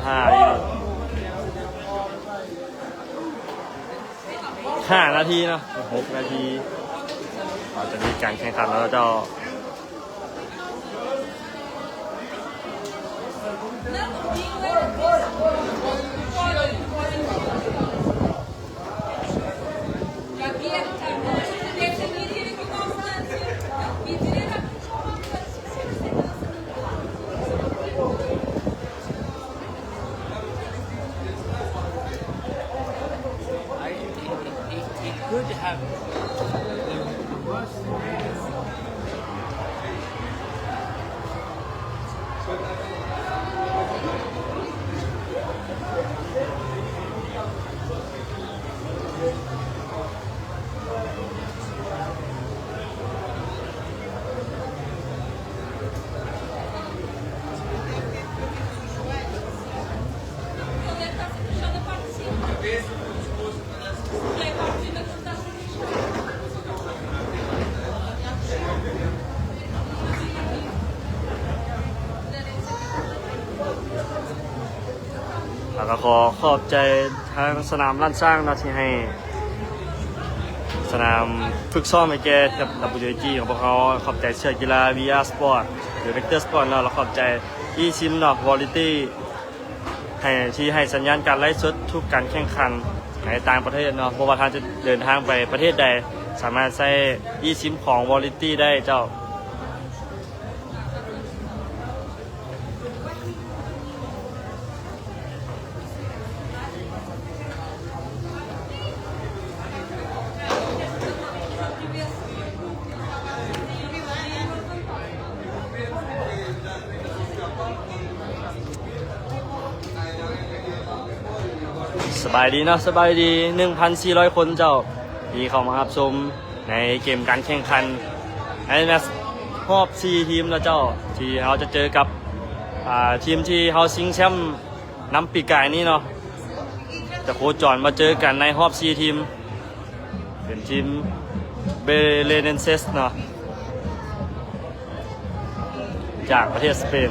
ຖ້າຢູ່ຫ້ານາທີເນາະ ຫົກນາທີ ອາດຈະມີການແຂ່ງຂັນແລ້ວເຈົ້າ. I, it, it, it could have. ແລ້ວກໍຂໍຂອບໃຈທາງສະໜາມລ້ານຊ້າງເນາະ ທີ່ໃຫ້ສະໜາມຝຶກຊ້ອມໃຫ້ແກ່ກັບ WAG ຂອງພວກເຮົາ. ຂອບໃຈເສື້ອກິລາ VR Sport ຫຼື Vector Sport ເນາະ ແລ້ວຂອບໃຈ eSIM ເນາະ Quality ໃຫ້ ທີ່ໃຫ້ສັນຍານການໄລຟ໌ສົດທຸກການແຂ່ງຂັນໃນຕ່າງປະເທດເນາະ. ບໍ່ວ່າທ່ານຈະເດີນທາງໄປປະເທດໃດ ສາມາດໃຊ້ eSIM ຂອງ Quality ໄດ້ເຈົ້າ. ສະບາຍດີເນາະ ສະບາຍດີ ໜຶ່ງພັນສີ່ຮ້ອຍຄົນເຈົ້າ ທີ່ເຂົ້າມາຮັບຊົມ ໃນເກມການແຂ່ງຂັນ ໃນແມັດຮອບສີ່ທີມເນາະເຈົ້າ ທີ່ເຮົາຈະເຈີກັບ ອ່າ ທີມທີ່ເຮົາຊິງແຊ້ມນຳປີກາຍນີ້ເນາະ ຈະໂຄຈອນມາເຈີກັນໃນຮອບສີ່ທີມ ເປັນທີມ Belenenses ເນາະ ຈາກປະເທດສະເປນ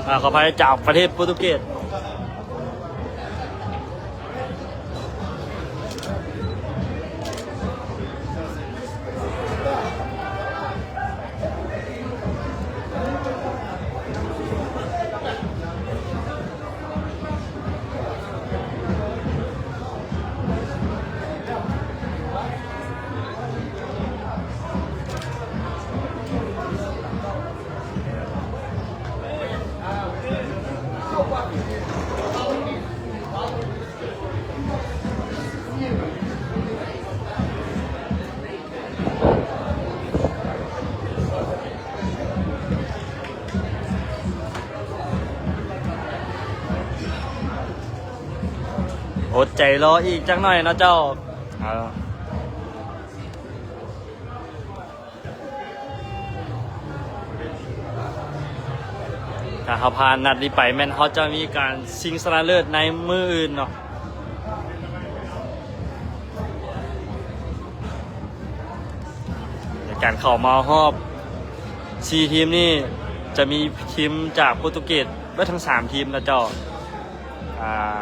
ອາ ຂໍອະໄພ ຈາກປະເທດໂປຣຕຸເກດ. ອົດໃຈລໍອີກຈັກໜ້ອຍເນາະເຈົ້າ. ຖ້າເຮົາຜ່ານນັດນີ້ໄປ ແມ່ນເຮົາຈະມີການຊິງຊະນະເລີດໃນມື້ອື່ນເນາະ. ໃນການເຂົ້າມາຮອບສີ່ທີມນີ້ ຈະມີທີມຈາກໂປຣຕຸເກດເບິດທັງສາມທີມນະເຈົ້າ. ອ່າ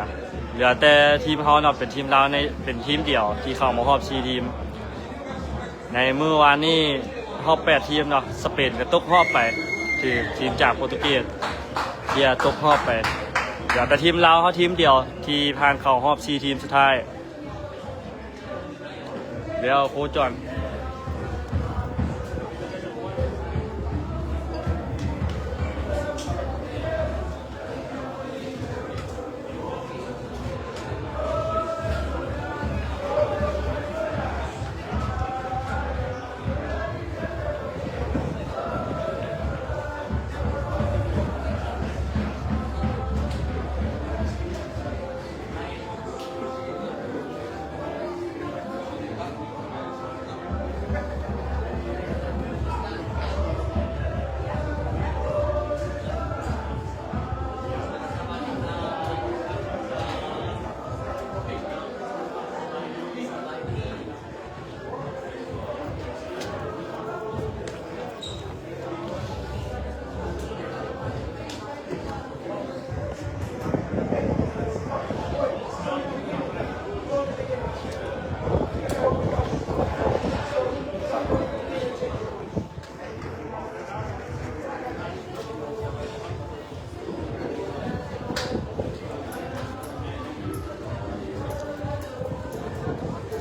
ເຫຼືອແຕ່ທີມເຮົາເນາະ ເປັນທີມລາວໃນ ເປັນທີມດຽວທີ່ເຂົ້າມາຮອບສີ່ທີມ. ໃນມື້ວານນີ້ຮອບແປດທີມເນາະ ສະເປນກໍຕົກຮອບໄປ ຖືກທີມຈາກໂປຣຕຸເກດເຈຍຕົກຮອບໄປ. ເຫຼືອແຕ່ທີມລາວເຮົາທີມດຽວທີ່ຜ່ານເຂົ້າຮອບສີ່ທີມສຸດທ້າຍ. ແລ້ວໂຄຈອນ ເ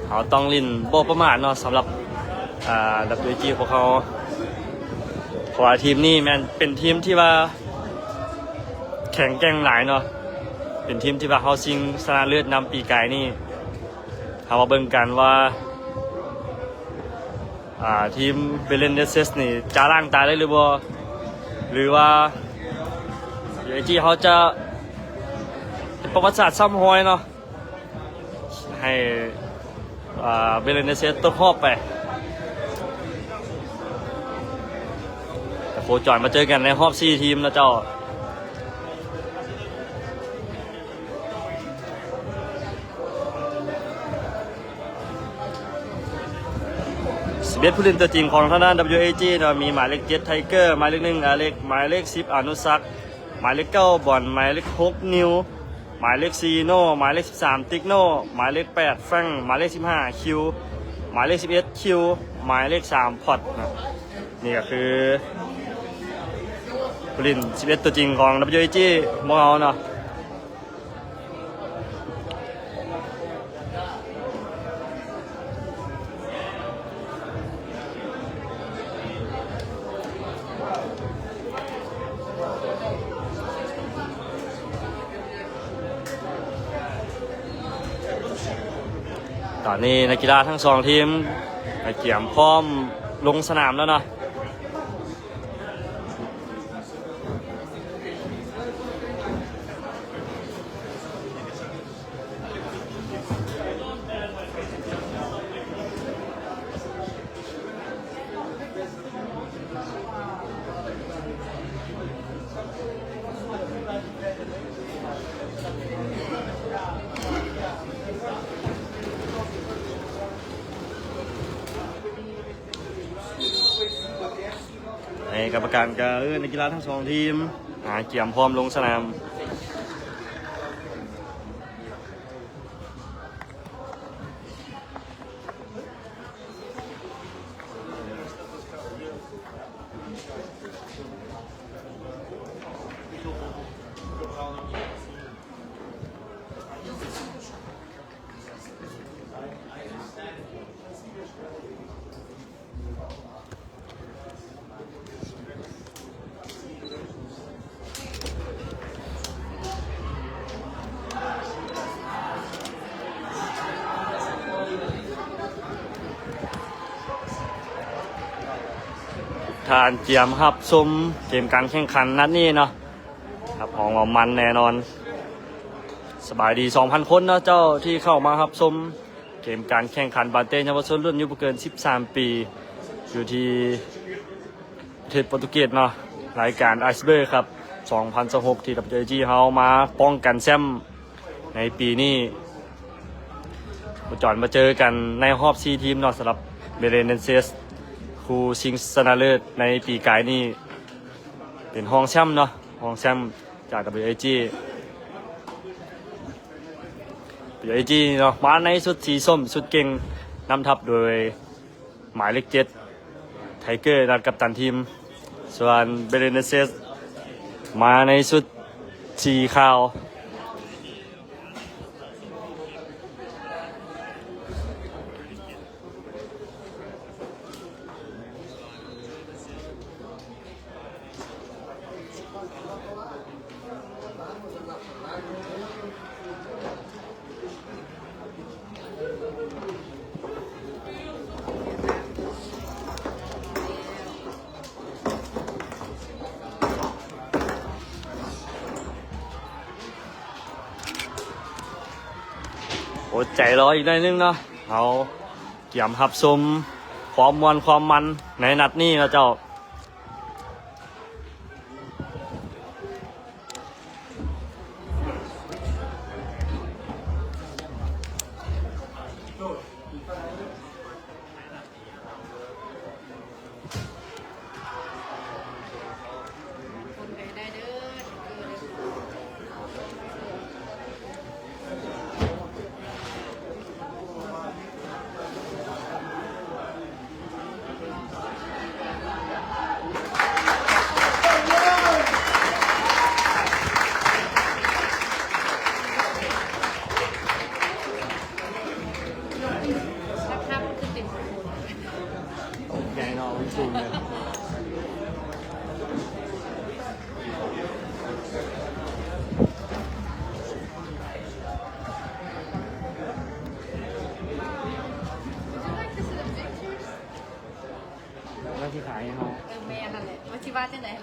ເຮົາຕ້ອງຫຼິ້ນບໍ່ປະໝາດເນາະ ສຳລັບ ອ່າ ດັບເບິນຢູເອຈີຂອງເຮົາ ເພາະວ່າທີມນີ້ແມ່ນເປັນທີມທີ່ວ່າແຂງແກ່ງຫຼາຍເນາະ ເປັນທີມທີ່ວ່າເຮົາຊິງຊະນະເລີດນຳປີກາຍນີ້. ເຮົາມາເບິ່ງກັນວ່າ ອ່າ ທີມເບເລນເນເຊສນີ້ຈະລ້າງຕາໄດ້ຫຼືບໍ່ ຫຼືວ່າຢູເອຈີເຮົາຈະເຮັດປະຫວັດສາດຊ້ຳຮອຍເນາະ ໃຫ້ ອ່າ ເບເລນເນເຊສຕົກຮອບໄປ. ແຕ່ໂຄຈອຍມາເຈີກັນໃນຮອບສີ່ທີມນະເຈົ້າ. ສິບເອັດຜູ້ຫຼິ້ນຕົວຈິງຂອງທາງດ້ານດັບເບິນຢູເອຈີເນາະ ມີໝາຍເລກເຈັດ ໄທເກີ, ໝາຍເລກໜຶ່ງ ອາເລັກ, ໝາຍເລກສິບ ອານຸສັກ, ໝາຍເລກເກົ້າ ບອນ, ໝາຍເລກຫົກ ນິວ, ໝາຍເລກສີ່ ໂນ, ໝາຍເລກສິບສາມ ຕິກໂນ, ໝາຍເລກແປດ ແຟງ, ໝາຍເລກສິບຫ້າ ຄິວ, ໝາຍເລກສິບເອັດ ຄິວ, ໝາຍເລກສາມ ພອດເນາະ. ນີ້ກໍຄືຜູ້ຫຼິ້ນສິບເອັດຕົວຈິງຂອງດັບເບິນຢູເອຈີຂອງເຮົາເນາະ. ຕອນນີ້ນັກກິລາທັງສອງທີມກະກຽມພ້ອມລົງສະໜາມແລ້ວເນາະ. ໃຫ້ກຳມະການກະເອີ້ນນັກກິລາທັງສອງທີມ ອ່າ ກຽມພ້ອມລົງສະໜາມ. ທ່ານກຽມຮັບຊົມເກມການແຂ່ງຂັນນັດນີ້ເນາະ ຮັບຮອງວ່າມັນແນ່ນອນ. ສະບາຍດີສອງພັນຄົນເນາະເຈົ້າ ທີ່ເຂົ້າມາຮັບຊົມເກມການແຂ່ງຂັນບານເຕະເຍົາວະຊົນລຸ້ນອາຍຸບໍ່ເກີນສິບສາມປີ ຢູ່ທີ່ປະເທດໂປຣຕຸເກດເນາະ. ລາຍການໄອສເບີກຄັບສອງພັນຊາວຫົກ ທີ່ດັບເບິນຢູເອຈີເຮົາມາປ້ອງກັນແຊ້ມໃນປີນີ້ ໂຄຈອນມາເຈີກັນໃນຮອບສີ່ທີມເນາະ ສຳລັບເບເລເນເຊສ ຄູ່ຊິງຊະນະເລີດໃນປີກາຍນີ້ ເປັນຮອງແຊ້ມເນາະ ຮອງແຊ້ມຈາກດັບເບິນຢູເອຈີ ດັບເບິນຢູເອຈີເນາະ ມາໃນຊຸດສີສົ້ມ ຊຸດເກັ່ງ ນຳທັບໂດຍ ໝາຍເລກເຈັດ ໄທເກີ ນັດກັບຕັນທີມ ສ່ວນເບເລເນເຊສ ມາໃນຊຸດສີຂາວ. ອົດໃຈລໍອີກໜ້ອຍໜຶ່ງເນາະ ເຮົາກຽມຮັບຊົມຄວາມມ່ວນຄວາມມັນໃນນັດນີ້ເນາະເຈົ້າ. ໂ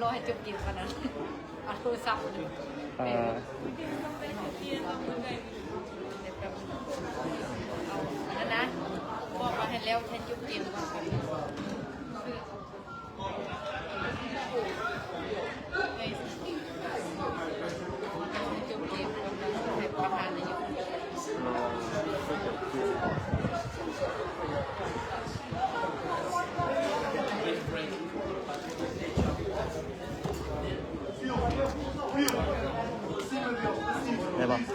ລໍໃຫ້ຈົບເກມກ່ອນນະ ເອົາໂທລະສັບ ເອີ ເອົາອັນນັ້ນນະ ບອກວ່າໃຫ້ແລ້ວ ໃຫ້ຈົບເກມກ່ອນ. ໄດ້ບໍ່? ມ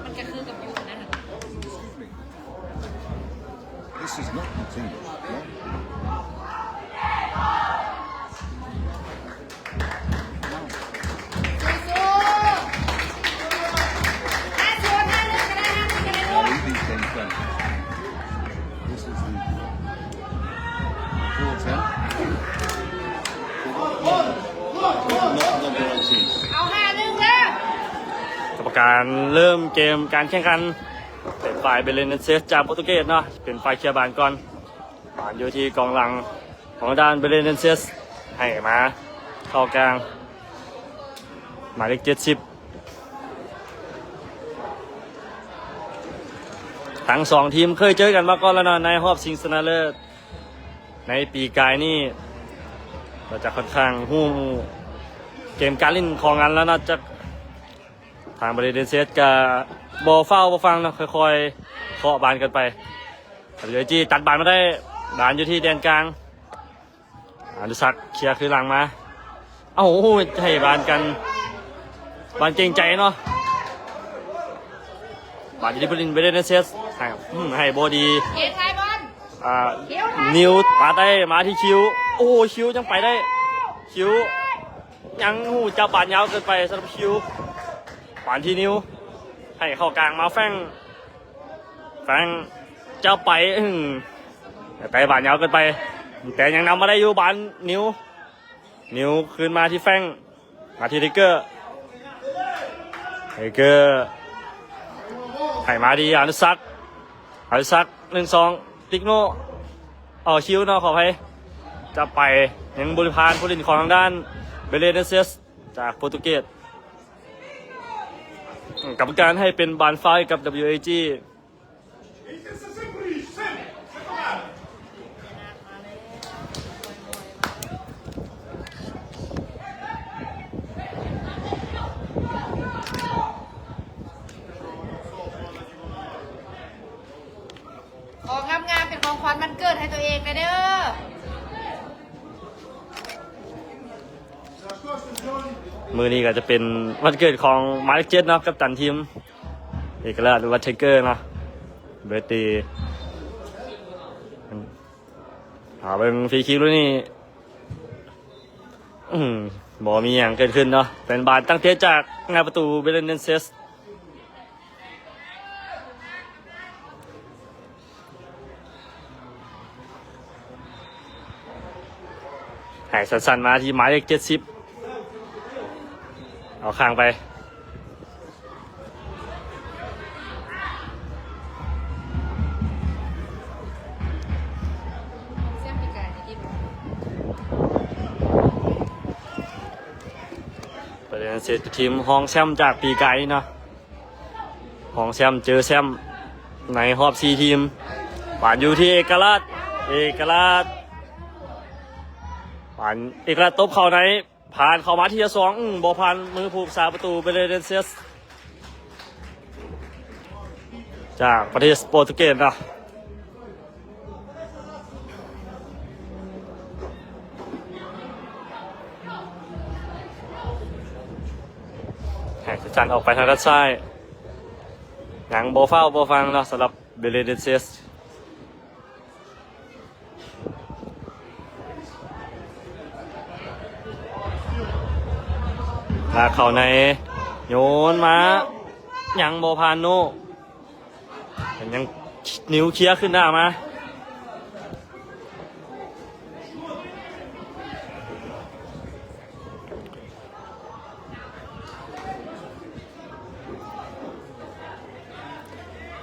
ັນກະຄືກັບຢູນະ. This is not Nintendo, no? ກຳມະການເລີ່ມເກມການແຂ່ງຂັນ ເປັນຝ່າຍເບເລເນເຊສຈາກໂປຣຕຸເກດເນາະ ເປັນຝ່າຍເຄຍບານກ່ອນ. ບານຢູ່ທີ່ກອງຫຼັງຂອງທາງດ້ານເບເລເນເຊສ ໃຫ້ມາເຂົ້າກາງ ໝາຍເລກເຈັດສິບ. ທັງສອງທີມເຄີຍເຈີກັນມາກ່ອນແລ້ວເນາະ ໃນຮອບຊິງຊະນະເລີດໃນປີກາຍນີ້ ກໍຈະຂ້ອນຂ້າງຮູ້ເກມການຫຼິ້ນຂອງກັນແລ້ວເນາະ. ຈາກທາງເບເລເນເຊສກໍບໍ່ຟ້າວບໍ່ຟັ່ງເນາະ ຄ່ອຍໆເຄາະບານກັນໄປ. ເອເຈ ຕັດບານມາໄດ້ ບານຢູ່ທີ່ແດນກາງ ອານຸສັກເຄຍຄືນຫຼັງມາ ເອົ້າ ໃຫ້ບານກັນ ບານເກັ່ງໃຈເນາະ. ບານຢູ່ທີ່ຜູ້ຫຼິ້ນເບເລເນເຊສ ໃຫ້ ອືມ ໃຫ້ບໍ່ດີ ອາ ນິວປາດໄດ້ມາທີ່ຄິວ ໂອ້ ຄິວຍັງໄປໄດ້ ຄິວຍັງ ໂອ້ ຈັບບານຍາວເກີນໄປສຳລັບຄິວ. ບານທີ່ນິວ ໃຫ້ເຂົ້າກາງມາແຟງ ແຟງ ເຈົ້າໄປ ອືມ ແຕ່ບານຍາວເກີນໄປ ແຕ່ຍັງນຳມາໄດ້ຢູ່ ບານນິວ ນິວຄືນມາທີ່ແຟງ ມາທີ່ໄທເກີ ໄທເກີ ໃຫ້ມາທີ່ອານຸສັກ ອານຸສັກ ໜຶ່ງສອງ ຕິກໂນ ເອົາ ຄິວເນາະ ຂໍອະໄພ ຈະໄປ ຍັງບໍ່ໄດ້ຜ່ານຜູ້ຫຼິ້ນຂອງທາງດ້ານເບເລເນເຊສ ຈາກໂປຣຕຸເກດ. ກຳມະການໃຫ້ເປັນບານຟາວໃຫ້ກັບ WAG. ຂອງງາມໆ ເປັນຂອງຂວັນວັນເກີດໃຫ້ຕົວເອງແດ່ເດີ. ມື້ນີ້ກໍຈະເປັນວັນເກີດຂອງໝາຍເລກເຈັດເນາະ ກັບຕັນທີມ ເອກະລາດ ຫຼືວ່າໄທເກີເນາະ ເບີດເດ. ຫາເບິ່ງຟຣີຄິກລູກນີ້ ອືມ ບໍ່ມີຫຍັງເກີດຂຶ້ນເນາະ ເປັນບານຕັ້ງເຕະຈາກໜ້າປະຕູເບເລເນເຊສ. ໃຫ້ສັ້ນໆມາທີ່ໝາຍເລກເຈັດສິບ ເອົາຂ້າງໄປ ເປັນເຊດທີມຮອງແຊມຈາກປີກາຍນີ້ເນາະ. ຮອງແຊມເຈີແຊມໃນຮອບສີ່ທີມ. ບານຢູ່ທີ່ເອກະລາດ ເອກະລາດ ບານເອກະລາດຕົບເຂົ້າໃນ ຜ່ານເຂົ້າມາທີສອງ ອືມ ບໍ່ຜ່ານມືຜູ້ຮັກສາປະຕູເບເລເນເຊສ ຈາກປະເທດໂປຣຕຸເກດເນາະ. ໃຫ້ສັນອອກໄປທາງດ້ານຊ້າຍ ຍັງບໍ່ຟ້າວບໍ່ຟັ່ງເນາະ ສຳລັບເບເລເນເຊສ. ລາກເຂົ້າໃນ ໂຍນມາ ຍັງບໍ່ຜ່ານໂນ ຍັງ ນິວເຄຍຂຶ້ນໜ້າມາ.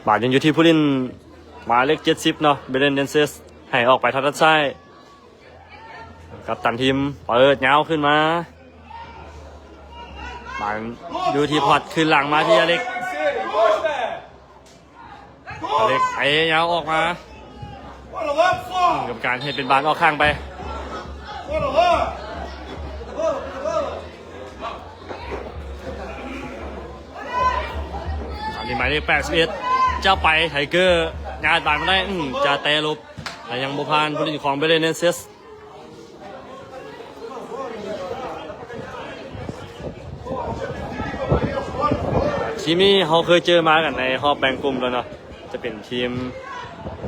ບານຍັງຢູ່ທີ່ຜູ້ຫຼິ້ນ ໝາຍເລກເຈັດສິບເນາະ ເບເລນ ເດນເຊສ ໃຫ້ອອກໄປທາງດ້ານຊ້າຍ. ກັບຕັນທີມເປີດຍາວຂຶ້ນມາ ບານຢູ່ທີ່ພອດ ຄືນຫຼັງມາທີ່ອາເລັກ ອາເລັກໄອຍາວອອກມາ ກຳມະການໃຫ້ເປັນບານອອກຂ້າງໄປ. ອັນນີ້ໝາຍເລກແປດສິບເອັດ ຈະໄປ ໄທເກີ ຍາດບານມາໄດ້ ອືມ ຈະແຕະຫຼົບ ແຕ່ຍັງບໍ່ຜ່ານຜູ້ຫຼິ້ນຂອງເບເລນເດນເຊສ. ທີມນີ້ເຮົາເຄີຍເຈີມາກັນໃນຮອບແບ່ງກຸ່ມແລ້ວເນາະ ຈະເປັນທີມ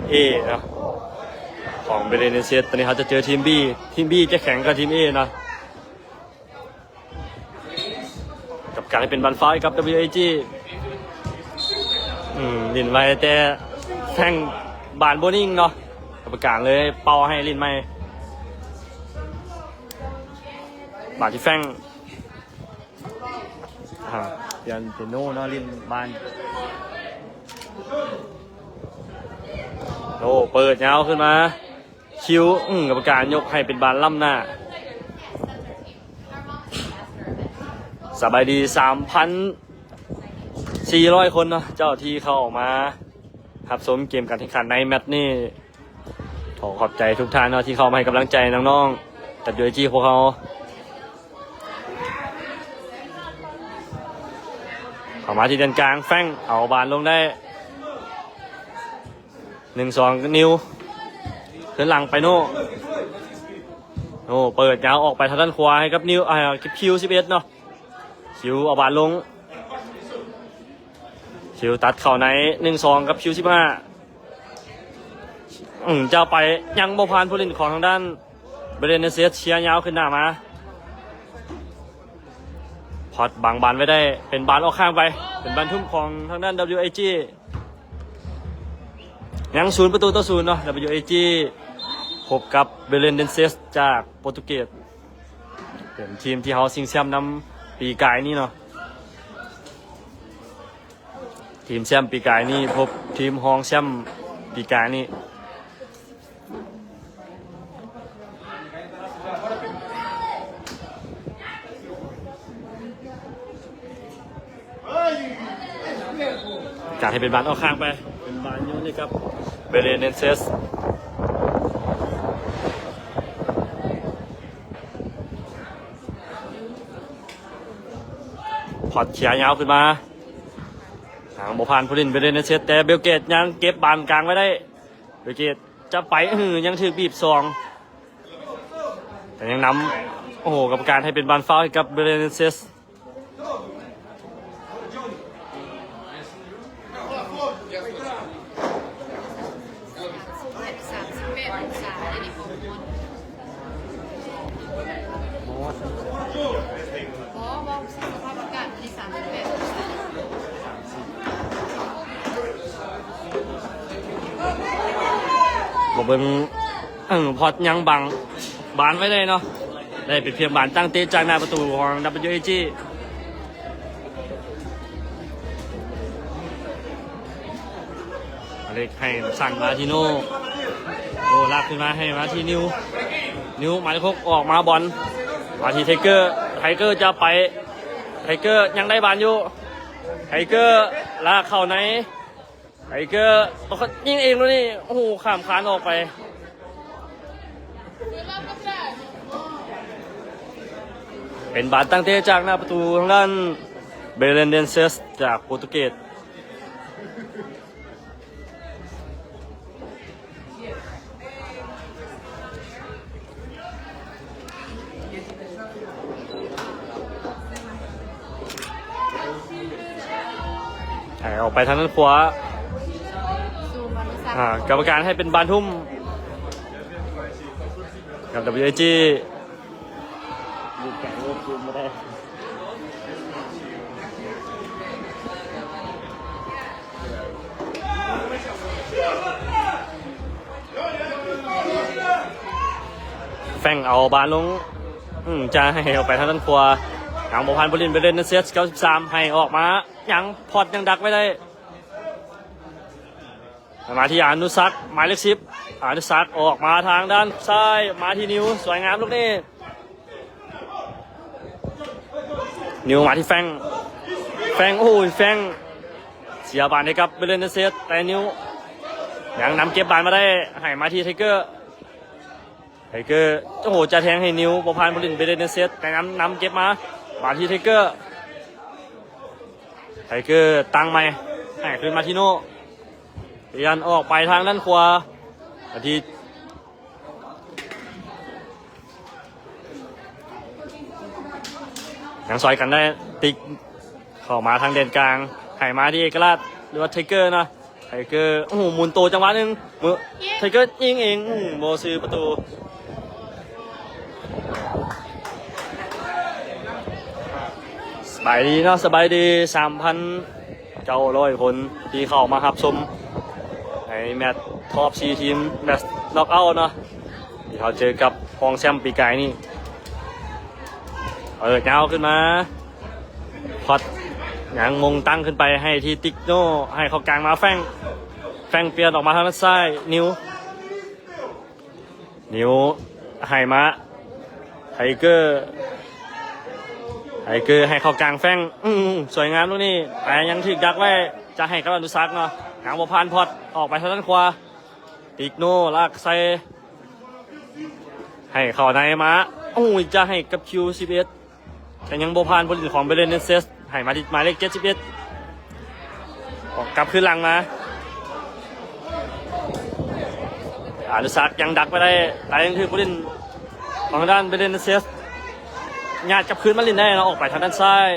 ເອເນາະ ຂອງເບເລນເດນເຊສ. ຕອນນີ້ເຮົາຈະເຈີທີມບີ ທີມບີຈະແຂງກວ່າທີມເອເນາະ. ກັບການໃຫ້ເປັນບານຟາວໃຫ້ກັບ WAG ອືມ ຫຼິ້ນໄວແຕ່ແຟງບານບໍ່ນິ່ງເນາະ ກຳມະການເລີຍເປົ່າໃຫ້ຫຼິ້ນໃໝ່. ບານທີ່ແຟງ ອາ ເປັນເປໂນເນາະ ຫຼິ້ນບານ ໂອ້ ເປີດຍາວຂຶ້ນມາ ຄິວ ອືມ ກຳມະການຍົກໃຫ້ເປັນບານລ້ຳໜ້າ. ສະບາຍດີ ສາມພັນສີ່ຮ້ອຍຄົນເນາະ ເຈົ້າທີ່ເຂົ້າມາຮັບຊົມເກມການແຂ່ງຂັນໃນແມັດນີ້. ຂໍຂອບໃຈທຸກທ່ານເນາະ ທີ່ເຂົ້າມາໃຫ້ກຳລັງໃຈນ້ອງໆ WAG ພວກເຮົາ. ເຂົ້າມາທີ່ແດນກາງ ແຟງເອົາບານລົງໄດ້ ໜຶ່ງສອງ ນິວ ຄືນຫຼັງໄປໂນ ໂນ ເປີດຍາວອອກໄປທາງດ້ານຂວາໃຫ້ກັບນິວ ອ່າ ຄິວສິບເອັດເນາະ ຄິວເອົາບານລົງ ຄິວຕັດເຂົ້າໃນ ໜຶ່ງສອງ ກັບຄິວສິບຫ້າ ອືມ ຈະໄປ ຍັງບໍ່ຜ່ານຜູ້ຫຼິ້ນຂອງທາງດ້ານ ເບເລນເດນເຊສ ເຊຍຍາວຂຶ້ນໜ້າມາ ພອດບັງບານໄວ້ໄດ້ ເປັນບານອອກຂ້າງໄປ ເປັນບານທຸ່ມຂອງທາງດ້ານ WAG. ຍັງສູນປະຕູຕໍ່ສູນເນາະ WAG ພົບກັບເບເລນເດນເຊສ ຈາກໂປຣຕຸເກດ ເປັນທີມທີ່ເຮົາຊິງແຊ້ມນຳປີກາຍນີ້ເນາະ. ທີມແຊ້ມປີກາຍນີ້ພົບທີມຮອງແຊ້ມປີກາຍນີ້ ການໃຫ້ເປັນບານອອກຂ້າງໄປ ເປັນບານໂຍນໃຫ້ກັບເບເລນເດນເຊສ. ພອດເຄຍຍາວຂຶ້ນມາ ຫາງບໍ່ຜ່ານຜູ້ຫຼິ້ນເບເລນເດນເຊສ ແຕ່ເບວເກດຍັງເກັບບານກາງໄວ້ໄດ້ ເບວເກດຈະໄປ ເອີ ຍັງຖືກບີບສອງ ແຕ່ຍັງນຳ ໂອ້ໂຫ ກຳມະການໃຫ້ເປັນບານຟາວໃຫ້ກັບເບເລນເດນເຊສ. ມາເບິ່ງ ເອີ ພອດຍັງບັງບານໄວ້ໄດ້ເນາະ ໄດ້ເປັນພຽງບານຕັ້ງເຕະຈາກໜ້າປະຕູຂອງ WAG. ອາເລັກໃຫ້ສັ່ງມາທີ່ໂນ ໂອ້ ລາກຂຶ້ນມາໃຫ້ມາທີ່ນິວ ນິວໝາຍເລກຫົກອອກມາບອນ ມາທີ່ໄທເກີ ໄທເກີຈະໄປ ໄທເກີຍັງໄດ້ບານຢູ່ ໄທເກີລາກເຂົ້າໃນ ໄທເກີຍິງເອງໂດຍນີ້ ໂອ້ໂຫ ຂ້າມຄານອອກໄປ ເປັນບານຕັ້ງເຕະຈາກໜ້າປະຕູທາງດ້ານເບເລນເດນເຊສ ຈາກໂປຣຕຸເກດ. ໃຫ້ອອກໄປທາງດ້ານຂວາ ອ່າ ກຳມະການໃຫ້ເປັນບານທຸ່ມ ກັບ WAG. ແຟງເອົາບານລົງ ອືມ ຈະໃຫ້ອອກໄປທາງດ້ານຂວາ ຍັງບໍ່ຜ່ານຜູ້ຫຼິ້ນ ເບເລນເດນເຊສ ເກົ້າສິບສາມ ໃຫ້ອອກມາ ຍັງພອດຍັງດັກໄວ້ໄດ້ ມາທີ່ອານຸສັກ ໝາຍເລກສິບ ອານຸສັກອອກມາທາງດ້ານຊ້າຍ ມາທີ່ນິວ ສວຍງາມລູກນີ້ ນິວມາທີ່ແຟງ ແຟງ ໂອ້ຍ ແຟງ ເສຍບານໃຫ້ກັບເບເລນເນເຊສ ແຕ່ນິວຍັງນຳເກັບບານມາໄດ້ ໃຫ້ມາທີ່ໄທເກີ ໄທເກີ ໂອ້ໂຫ ຈະແທງໃຫ້ນິວ ບໍ່ຜ່ານຜູ້ຫຼິ້ນເບເລນເນເຊສ ແຕ່ນຳ ນຳເກັບມາ ມາທີ່ໄທເກີ ໄທເກີຕັ້ງໃໝ່ ໃຫ້ຄືນມາທີ່ໂນ ພະຍາຍາມອອກໄປທາງດ້ານຂວາ ອາທິດ ຍັງຊອຍກັນໄດ້ ຕິກເຂົ້າມາທາງແດນກາງ ໃຫ້ມາທີ່ເອກະລາດ ຫຼືວ່າໄທເກີນະ ໄທເກີ ໂອ້ໂຫ ໝູນໂຕຈັງຫວະໜຶ່ງ ເມື່ອໄທເກີຍິງເອງ ອື ບໍ່ຊື່ປະຕູ. ສະບາຍດີເນາະ ສະບາຍດີ ສາມພັນເກົ້າຮ້ອຍຄົນທີ່ເຂົ້າມາຮັບຊົມໃນແມັດທອບສີ່ທີມ ແມັດນັອກເອົາເນາະ ທີ່ເຮົາເຈີກັບຮອງແຊມປີກາຍນີ້ ເປີດຍາວຂຶ້ນມາ ພອດຍັງມົງຕັ້ງຂຶ້ນໄປໃຫ້ທີ່ຕິກໂນ ໃຫ້ເຂົ້າກາງມາແຟງ ແຟງປ່ຽນອອກມາທາງດ້ານຊ້າຍ ນິວ ນິວໃຫ້ມາ ໄທເກີ ໄທເກີໃຫ້ເຂົ້າກາງແຟງ ອື ສວຍງາມລູກນີ້ ແຕ່ຍັງຖືກດັກໄວ້ ຈະໃຫ້ກັບອະນຸສັກເນາະ ຍັງບໍ່ຜ່ານພອດ ອອກໄປທາງດ້ານຂວາ ຕິກໂນລາກໃສ່ ໃຫ້ເຂົ້າໃນມາ ໂອ້ຍ ຈະໃຫ້ກັບຄິວສິບເອັດ ແຕ່ຍັງບໍ່ຜ່ານຜູ້ຫຼິ້ນຂອງເບເລນເນເຊສ ໃຫ້ມາທີ່ໝາຍເລກເຈັດສິບເອັດ ອອກກັບຄືນຫຼັງມາ ອານຸສັກຍັງດັກໄປໄດ້ ແຕ່ຍັງຖືກຜູ້ຫຼິ້ນຂອງທາງດ້ານເບເລນເນເຊສ ຍາດກັບຄືນມາຫຼິ້ນໄດ້ເນາະ ອອກໄປທາງດ້ານຊ້າຍ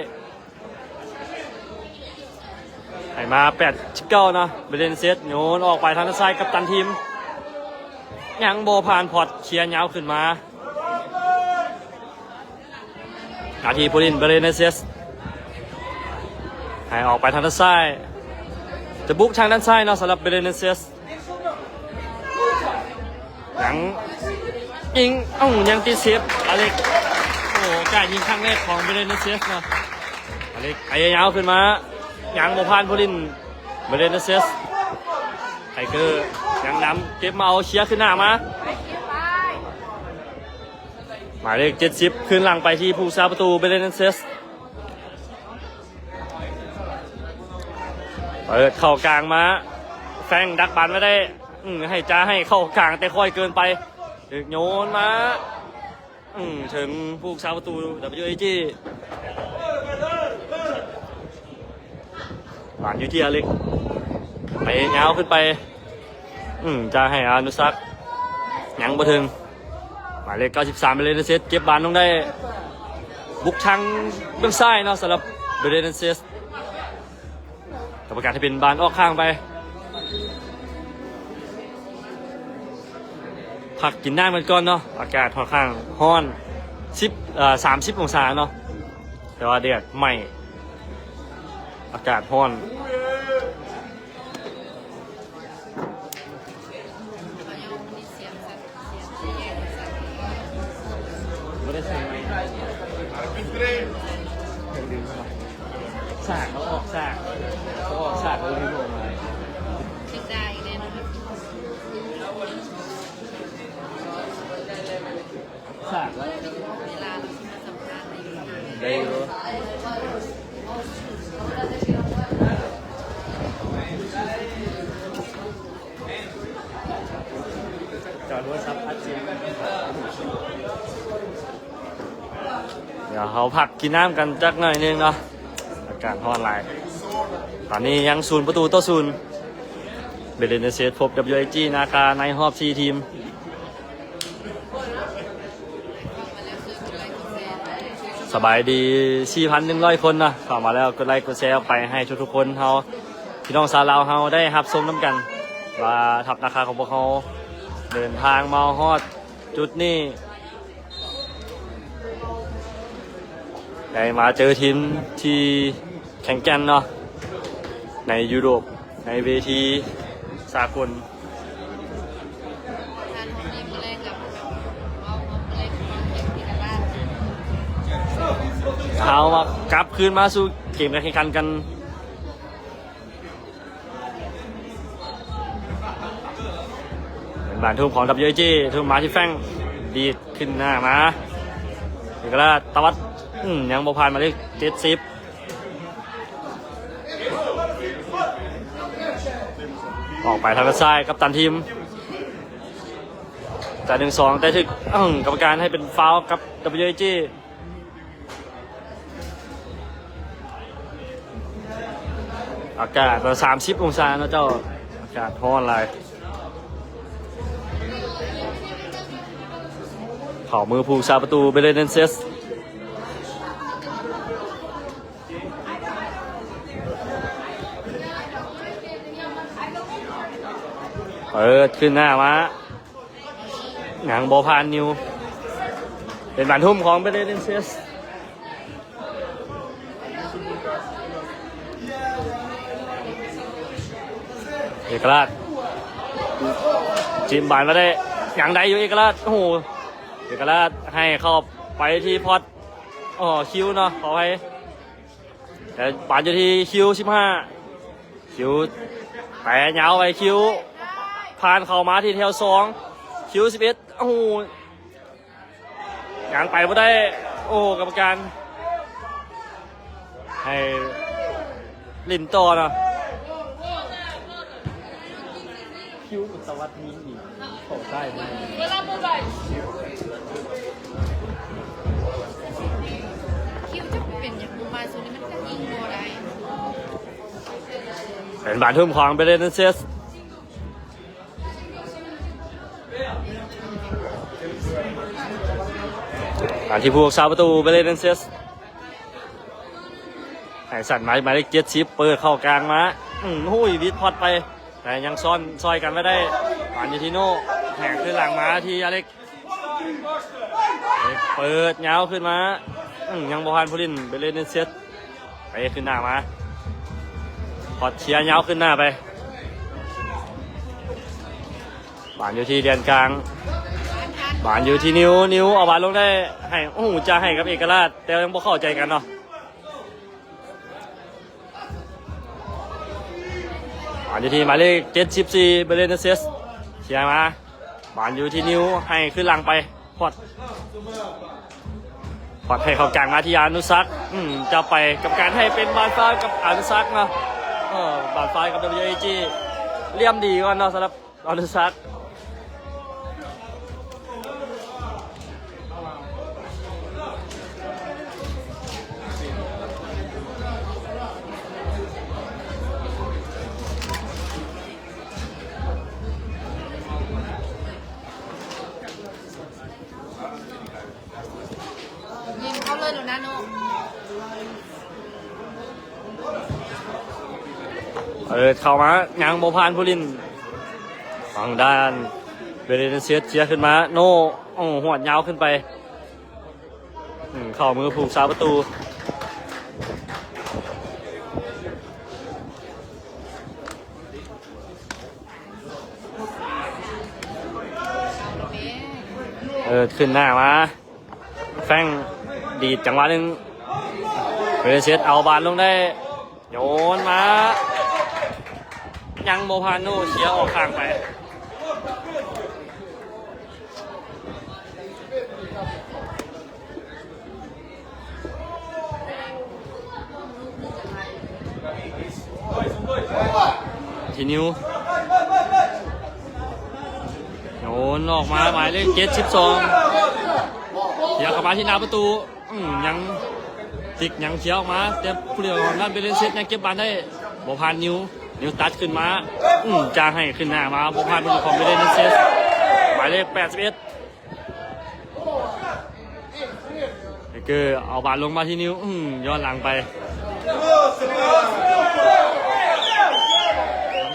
ໃຫ້ມາແປດສິບເກົ້າເນາະ ເບເລນເຊສໂຍນອອກໄປທາງດ້ານຊ້າຍ ກັບຕັນທີມ ຍັງບໍ່ຜ່ານພອດ ເຄຍຍາວຂຶ້ນມາ ໜ້າທີ່ຜູ້ຫຼິ້ນເບເລນເຊສ ໃຫ້ອອກໄປທາງດ້ານຊ້າຍ ຈະບຸກທາງດ້ານຊ້າຍເນາະ ສຳລັບເບເລນເຊສ ຍັງຍິງ ເອົ້າ ຍັງຕິດເຊບ ອາເລັກ ໂອ້ ໂອກາດຍິງຄັ້ງແລກຂອງເບເລນເຊສເນາະ ອາເລັກ ໄອຍາວຂຶ້ນມາ ຍັງບໍ່ຜ່ານຜູ້ຫຼິ້ນເບເລນເຊສ ໄທເກີຍັງນຳ ເກັບມາເອົາ ເຄຍຂຶ້ນໜ້າມາ ໝາຍເລກເຈັດສິບ ຄືນຫຼັງໄປທີ່ຜູ້ຮັກສາປະຕູເບເລນເຊສ ເປີດເຂົ້າກາງມາ ແຟງດັກບານໄວ້ໄດ້ ອື ໃຫ້ຈາໃຫ້ເຂົ້າກາງ ແຕ່ຄ່ອຍເກີນໄປ ຖືກໂຍນມາ ອື ເຖິງຜູ້ຮັກສາປະຕູ WAG ບານຢູ່ທີ່ອາເລັກ ໄປຍາວຂຶ້ນໄປ ອື ຈະໃຫ້ອານຸສັກ ຍັງບໍ່ເຖິງ ໝາຍເລກເກົ້າສິບສາມ ເບເລນເຊສ ເກັບບານລົງໄດ້ ບຸກທາງເບື້ອງຊ້າຍເນາະ ສຳລັບເບເລນເຊສ ກຳມະການໃຫ້ເປັນບານອອກຂ້າງໄປ ພັກກິນນ້ຳກັນກ່ອນເນາະ ອາກາດຂ້ອນຂ້າງຮ້ອນ ສິບ ເອີ ສາມສິບອົງສາເນາະ ແຕ່ວ່າແດດໃໝ່ ອາກາດຮ້ອນ ບໍ່ໄດ້ໃສ່ໄມ ສາກເຂົາອອກສາກ ເຂົາອອກສາກ ເຂົາລືມອອກມາ ສາກ ໄດ້ຢູ່ ຈອໂທລະສັບອັດຈິງ ດຽວເຮົາພັກກິນນ້ຳກັນຈັກໜ້ອຍໜຶ່ງເນາະ ອາກາດຮ້ອນຫຼາຍ ຕອນນີ້ຍັງສູນປະຕູຕໍ່ສູນ ເບເລນເຊສພົບກັບ WAG ນາຄາ ໃນຮອບສີ່ທີມ ສະບາຍດີ ສີ່ພັນໜຶ່ງຮ້ອຍຄົນເນາະ ເຂົ້າມາແລ້ວກົດໄລກົດແຊອອກໄປໃຫ້ທຸກໆຄົນເຮົາ ພີ່ນ້ອງຊາວລາວເຮົາໄດ້ຮັບຊົມນຳກັນ ວ່າທັບນາຄາຂອງພວກເຮົາເດີນທາງມາຮອດຈຸດນີ້ ໄດ້ມາເຈີທີມທີ່ແຂງແກ່ນເນາະ ໃນຢູໂຣບ ໃນເວທີສາກົນ ເຮົາມາກັບຄືນມາສູ່ເກມການແຂ່ງຂັນກັນ ບານທຸບຂອງ WAG ທຸບມາທີ່ແຟງ ດີດຂຶ້ນໜ້າມາ ເອກະລາດຕະວັດ ອືມ ຍັງບໍ່ຜ່ານໝາຍເລກເຈັດສິບ ອອກໄປທາງດ້ານຊ້າຍ ກັບຕັນທີມ ຈ່າຍໜຶ່ງສອງ ແຕ່ຖືກ ອືມ ກຳມະການໃຫ້ເປັນຟາວກັບ WAG ອາກາດສາມສິບອົງສາເນາະເຈົ້າ ອາກາດຮ້ອນຫຼາຍ ເຂົ້າມືຜູ້ຮັກສາປະຕູ Belenenses ເປີດຂຶ້ນໜ້າມາ ຍັງບໍ່ຜ່ານນິວ ເປັນບານທຸບຂອງ Belenenses ເອກະລາດ ຈິ້ມບານມາໄດ້ ຍັງໄດ້ຢູ່ເອກະລາດ ໂອ້ໂຫ ເອກະລາດໃຫ້ເຂົ້າໄປທີ່ພອດ ອໍ ຄິວເນາະ ຂໍອະໄພ ແຕ່ບານຢູ່ທີ່ຄິວສິບຫ້າ ຄິວແປຍາວໄປ ຄິວຜ່ານເຂົ້າມາທີ່ແຖວສອງ ຄິວສິບເອັດ ໂອ້ໂຫ ຍັງໄປບໍ່ໄດ້ ໂອ້ ກຳມະການໃຫ້ຫຼິ້ນຕໍ່ເນາະ ຄິວສະຫວັດມີອີກ ເຂົ້າຊ້າຍ ຄິວຈະເປັນຫຍັງ ມາຊຸດນີ້ມັນກໍຍິງບໍ່ໄດ້ ເປັນບານທຸບຂອງ Belenenses ການທີ່ຜູ້ຮັກສາປະຕູ Belenenses ໃຫ້ສັ້ນມາ ໝາຍເລກເຈັດສິບ ເປີດເຂົ້າກາງມາ ອືມ ໂອ້ຍ ວິດພອດໄປ ແຕ່ຍັງຊ້ອນຊ່ອຍກັນໄວ້ໄດ້ ບານຢູ່ທີ່ໂນ່ ແຫກຄືນຫຼັງມາທີ່ອາເລັກ ເປີດຍາວຂຶ້ນມາ ອືມ ຍັງບໍ່ຜ່ານຜູ້ຫຼິ້ນ Belenenses ເຕະຂຶ້ນໜ້າມາ ພອດເຄຍຍາວຂຶ້ນໜ້າໄປ ບານຢູ່ທີ່ແດນກາງ ບານຢູ່ທີ່ນິວ ນິວເອົາບານລົງໄດ້ໃຫ້ ໂອ້ໂຫ ຈະໃຫ້ກັບເອກະລາດ ແຕ່ຍັງບໍ່ເຂົ້າໃຈກັນເນາະ ບານຢູ່ທີ່ໝາຍເລກເຈັດສິບສີ່ Belenenses ເຄຍມາ ບານຢູ່ທີ່ນິວ ໃຫ້ຄືນຫຼັງໄປ ພອດ ພອດໃຫ້ເຂົ້າກາງມາທີ່ອານຸສັກ ອືມ ຈະໄປກັບການໃຫ້ເປັນບານຟາວກັບອານຸສັກເນາະ ເອີ ບານຟາວກັບ WAG ລ່ຽມດີກ່ອນເນາະ ສຳລັບອານຸສັກ. ຍິງເຂົ້າເລີຍໂດນນະໂນ ເປີດເຂົ້າມາ ຍັງບໍ່ຜ່ານຜູ້ຫຼິ້ນ ທາງດ້ານ Belenenses ເຄຍຂຶ້ນມາ ໂນ ໂອ້ ຫວດຍາວຂຶ້ນໄປ ອືມ ເຂົ້າມືຜູ້ຮັກສາປະຕູ ເປີດຂຶ້ນໜ້າມາ ແຟງດີດຈັງຫວະໜຶ່ງ Belenenses ເອົາບານລົງໄດ້ ໂຍນມາ ຍັງບໍ່ຜ່ານ ໂນ ເຄຍອອກຂ້າງໄປ. ທີ່ນິວ ໂຍນອອກມາ ໝາຍເລກເຈັດສິບສອງ ເຄຍເຂົ້າມາທີ່ໜ້າປະຕູ ອືມ ຍັງ ຕິກຍັງເຄຍອອກມາ ແຕ່ຜູ້ຫຼິ້ນຂອງທາງດ້ານ Belenenses ຍັງເກັບບານໄດ້ ບໍ່ຜ່ານ ນິວ ນິວຕັດຂຶ້ນມາ ອືມ ຈະໃຫ້ຂຶ້ນໜ້າມາ ບໍ່ຜ່ານຜູ້ຫຼິ້ນຂອງ Belenenses ໝາຍເລກແປດສິບເອັດ ເອເກີເອົາບານລົງມາທີ່ນິວ ອືມ ຍ້ອນຫຼັງໄປ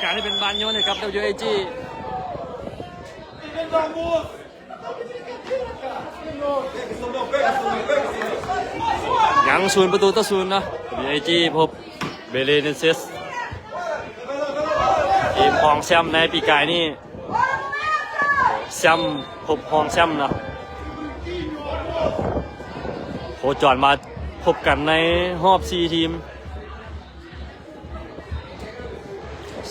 ການໃຫ້ເປັນບານໂຍນໃຫ້ກັບ WAG. ຍັງສູນປະຕູຕໍ່ສູນເນາະ WAG ພົບ Belenenses ທີມຮອງແຊ້ມໃນປີກາຍນີ້ ແຊ້ມພົບຮອງແຊ້ມເນາະ ໂຄຈອນມາພົບກັນໃນຮອບສີ່ທີມ.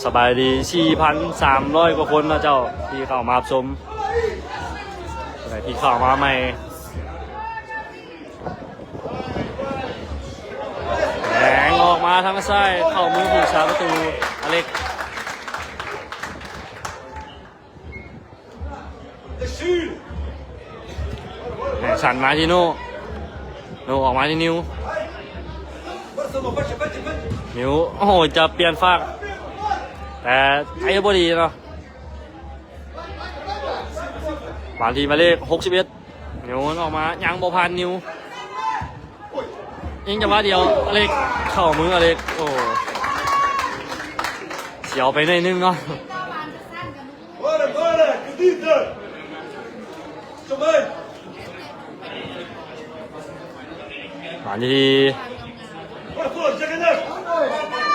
ສະບາຍດີສີ່ພັນສາມຮ້ອຍກວ່າຄົນເນາະເຈົ້າ ທີ່ເຂົ້າມາຮັບຊົມ ຜູ້ໃດທີ່ເຂົ້າມາໃໝ່ ແຫງອອກມາທາງຊ້າຍ ເຂົ້າມືຜູ້ສາປະຕູອາເລັກ ໃຫ້ສັນມາທີ່ໂນ ໂນອອກມາທີ່ນິວ ນິວ ໂອ້ໂຫ ຈະປ່ຽນຟາກ ແຕ່ໄປບໍ່ດີເນາະ ບານທີ່ໝາຍເລກຫົກສິບເອັດ ໂຍນອອກມາ ຍັງບໍ່ຜ່ານນິວ ຍິງຈັງຫວະດຽວ ອາເລັກ ເຂົ້າມືອາເລັກ ໂອ້ ສຽວໄປໜ້ອຍໜຶ່ງເນາະ. ມາທີ່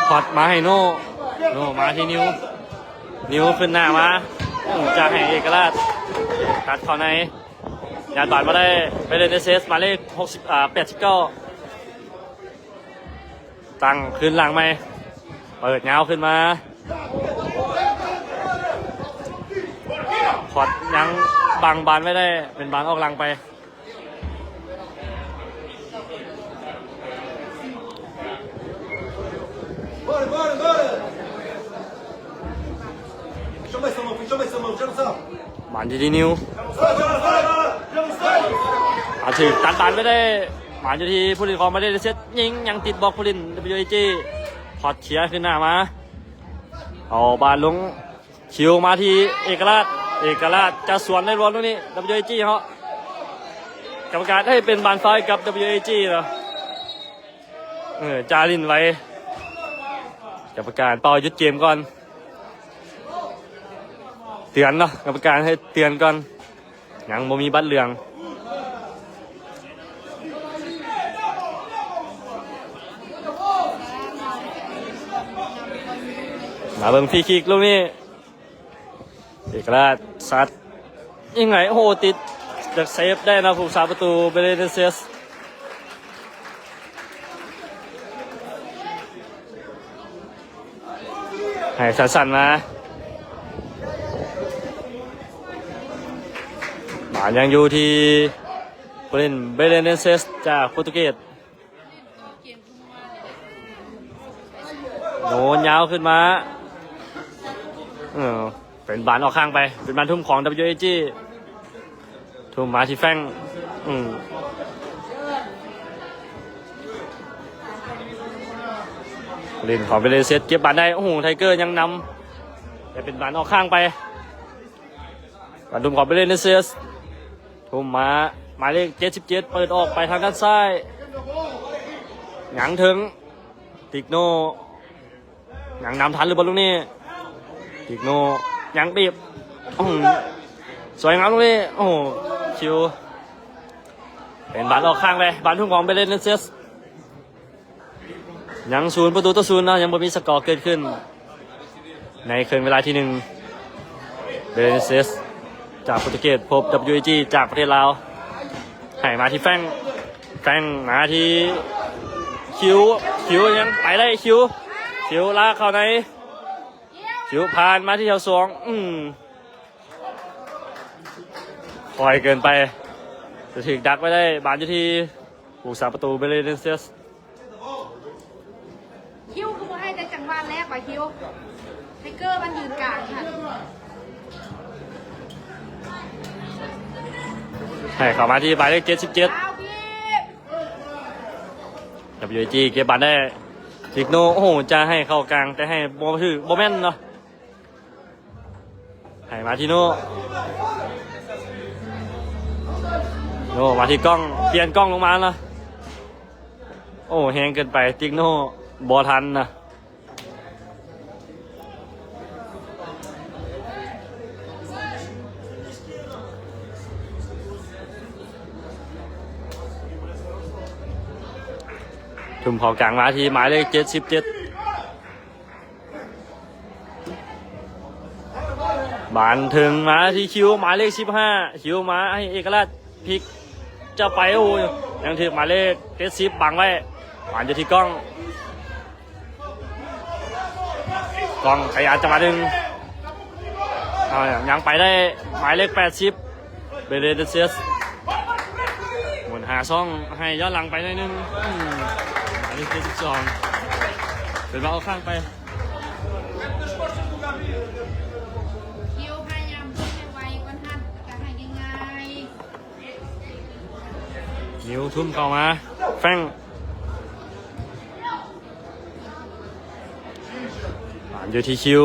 ພອດມາໃຫ້ໂນ ໂນມາທີ່ນິວ ນິວຂຶ້ນໜ້າມາ ຈະໃຫ້ເອກະລາດ ຕັດເຂົ້າໃນ ຍາດບານມາໄດ້ ໄປເລນເອເຊສ ໝາຍເລກຫົກສິບ ອ່າ ແປດສິບເກົ້າ ຕັ້ງຄືນຫຼັງໃໝ່ ເປີດຍາວຂຶ້ນມາ ພອດຍັງບັງບານໄວ້ໄດ້ ເປັນບານອອກຫຼັງໄປ ບານຢູ່ທີ່ນິວ ອາ ຖືກຕັດບານໄປໄດ້ ບານຢູ່ທີ່ຜູ້ຫຼິ້ນຂອງມາເດເຊດ ຍິງຍັງຕິດບລັອກຜູ້ຫຼິ້ນ ດັບເບິນຢູເອຈີ ພອດເຄຍຂຶ້ນໜ້າມາ ເອົາບານລົງ ຄິວມາທີ່ເອກະລາດ ເອກະລາດຈະສວນໄດ້ບໍ່ລູກນີ້ ດັບເບິນຢູເອຈີເນາະ ກຳມະການໃຫ້ເປັນບານຟາວໃຫ້ກັບ ດັບເບິນຢູເອຈີເນາະ ເອີ ຈາລິນໄວ ກຳມະການເປົ່າຢຸດເກມກ່ອນ ເຕືອນເນາະ ກຳມະການໃຫ້ເຕືອນກ່ອນ ຍັງບໍ່ມີບັດເຫຼືອງ ມາເບິ່ງຟຣີຄິກລູກນີ້ ເອກະລາດຊັດ ຍິງໄຫ ໂອ້ໂຫ ຕິດ ຈະເຊບໄດ້ນະ ຜູ້ສາປະຕູເບເລເນເຊສ ໃຫ້ສັ້ນໆມາ ບານຍັງຢູ່ທີ່ຜູ້ຫຼິ້ນເບເລເນເຊສ ຈາກໂປຣຕຸເກດ ໂຍນຍາວຂຶ້ນມາ ເອີ ເປັນບານອອກຂ້າງໄປ ເປັນບານທຸ່ມຂອງ ດັບເບິນຢູເອຈີ ທຸ່ມມາທີ່ແຟງ ອືມ ຫຼິ້ນຂອງເບເລເຊດ ເກັບບານໄດ້ ໂອ້ໂຫ ໄທເກີຍັງນຳ ແຕ່ເປັນບານອອກຂ້າງໄປ ການທຸ່ມຂອງເບເລເນເຊສ ທຸ່ມມາ ໝາຍເລກເຈັດສິບເຈັດ ເປີດອອກໄປທາງດ້ານຊ້າຍ ຍັງເຖິງ ຕິກໂນ ຍັງນຳທັນຫຼືບໍ່ລູກນີ້ ຕິກໂນ ຍັງບີບ ອືມ ສວຍງາມລູກນີ້ ໂອ້ໂຫ ຄິວ ເປັນບານອອກຂ້າງໄປ ບານທຸ່ມຂອງເບເລເນເຊສ ຍັງສູນປະຕູຕໍ່ສູນເນາະ ຍັງບໍ່ມີສະກໍເກີດຂຶ້ນ ໃນເຄິ່ງເວລາທີໜຶ່ງ ເບເລເນເຊສ ຈາກໂປຣຕຸເກດ ພົບ ດັບເບິນຢູເອຈີ ຈາກປະເທດລາວ ໃຫ້ມາທີ່ແຟງ ແຟງມາທີ່ຄິວ ຄິວຍັງໄປໄດ້ ຄິວ ຄິວລາກເຂົ້າໃນ ຄິວຜ່ານມາທີ່ແຖວສອງ ອືມ ຄ່ອຍເກີນໄປ ຈະຖືກດັກໄວ້ໄດ້ ບານຢູ່ທີ່ຜູ້ຮັກສາປະຕູ ເບເລເນເຊສ ຄິວຄືບໍ່ໃຫ້ໄດ້ຈັງຫວະແລກວ່າຄິວ ໄທເກີມັນຢືນກາງຫັ້ນ ໃຫ້ເຂົ້າມາທີ່ໝາຍເລກເຈັດສິບເຈັດ ດັບເບິນຢູເອຈີ ເກັບບານໄດ້ ຕິກໂນ ໂອ້ໂຫ ຈະໃຫ້ເຂົ້າກາງ ແຕ່ໃຫ້ບໍ່ຖືກ ບໍ່ແມ່ນເນາະ. ໃຫ້ມາທີ່ໂນ ໂນມາທີ່ກ້ອງ ປ່ຽນກ້ອງລົງມານະ ໂອ້ ແຮງເກີນໄປ ຕິກໂນ ບໍ່ທັນນະ ທຸ່ມເຂົ້າກາງມາທີ່ໝາຍເລກເຈັດສິບເຈັດ. ບານເຖິງມາທີ່ຄິວ ໝາຍເລກສິບຫ້າ ຄິວມາໃຫ້ເອກະລາດ ພິກຈະໄປ ໂອ້ ຍັງຖືກໝາຍເລກເຈັດສິບບັງໄວ້ ບານຢູ່ທີ່ກ້ອງ ຕ້ອງຂະຫຍາຍຈັງຫວະໜຶ່ງ ເອົາ ຍັງໄປໄດ້ ໝາຍເລກແປດສິບ ເບເລເດເຊສ ໝູນຫາຊ່ອງ ໃຫ້ຍ້ອນຫຼັງໄປໜ້ອຍໜຶ່ງ ອືມ ໝາຍເລກເຈັດສິບສອງ ເປັນວ່າອອກຂ້າງໄປ. ນິວທຸ້ມເຂົ້າມາ ແຟງ ປານຢູ່ທີ່ຄິວ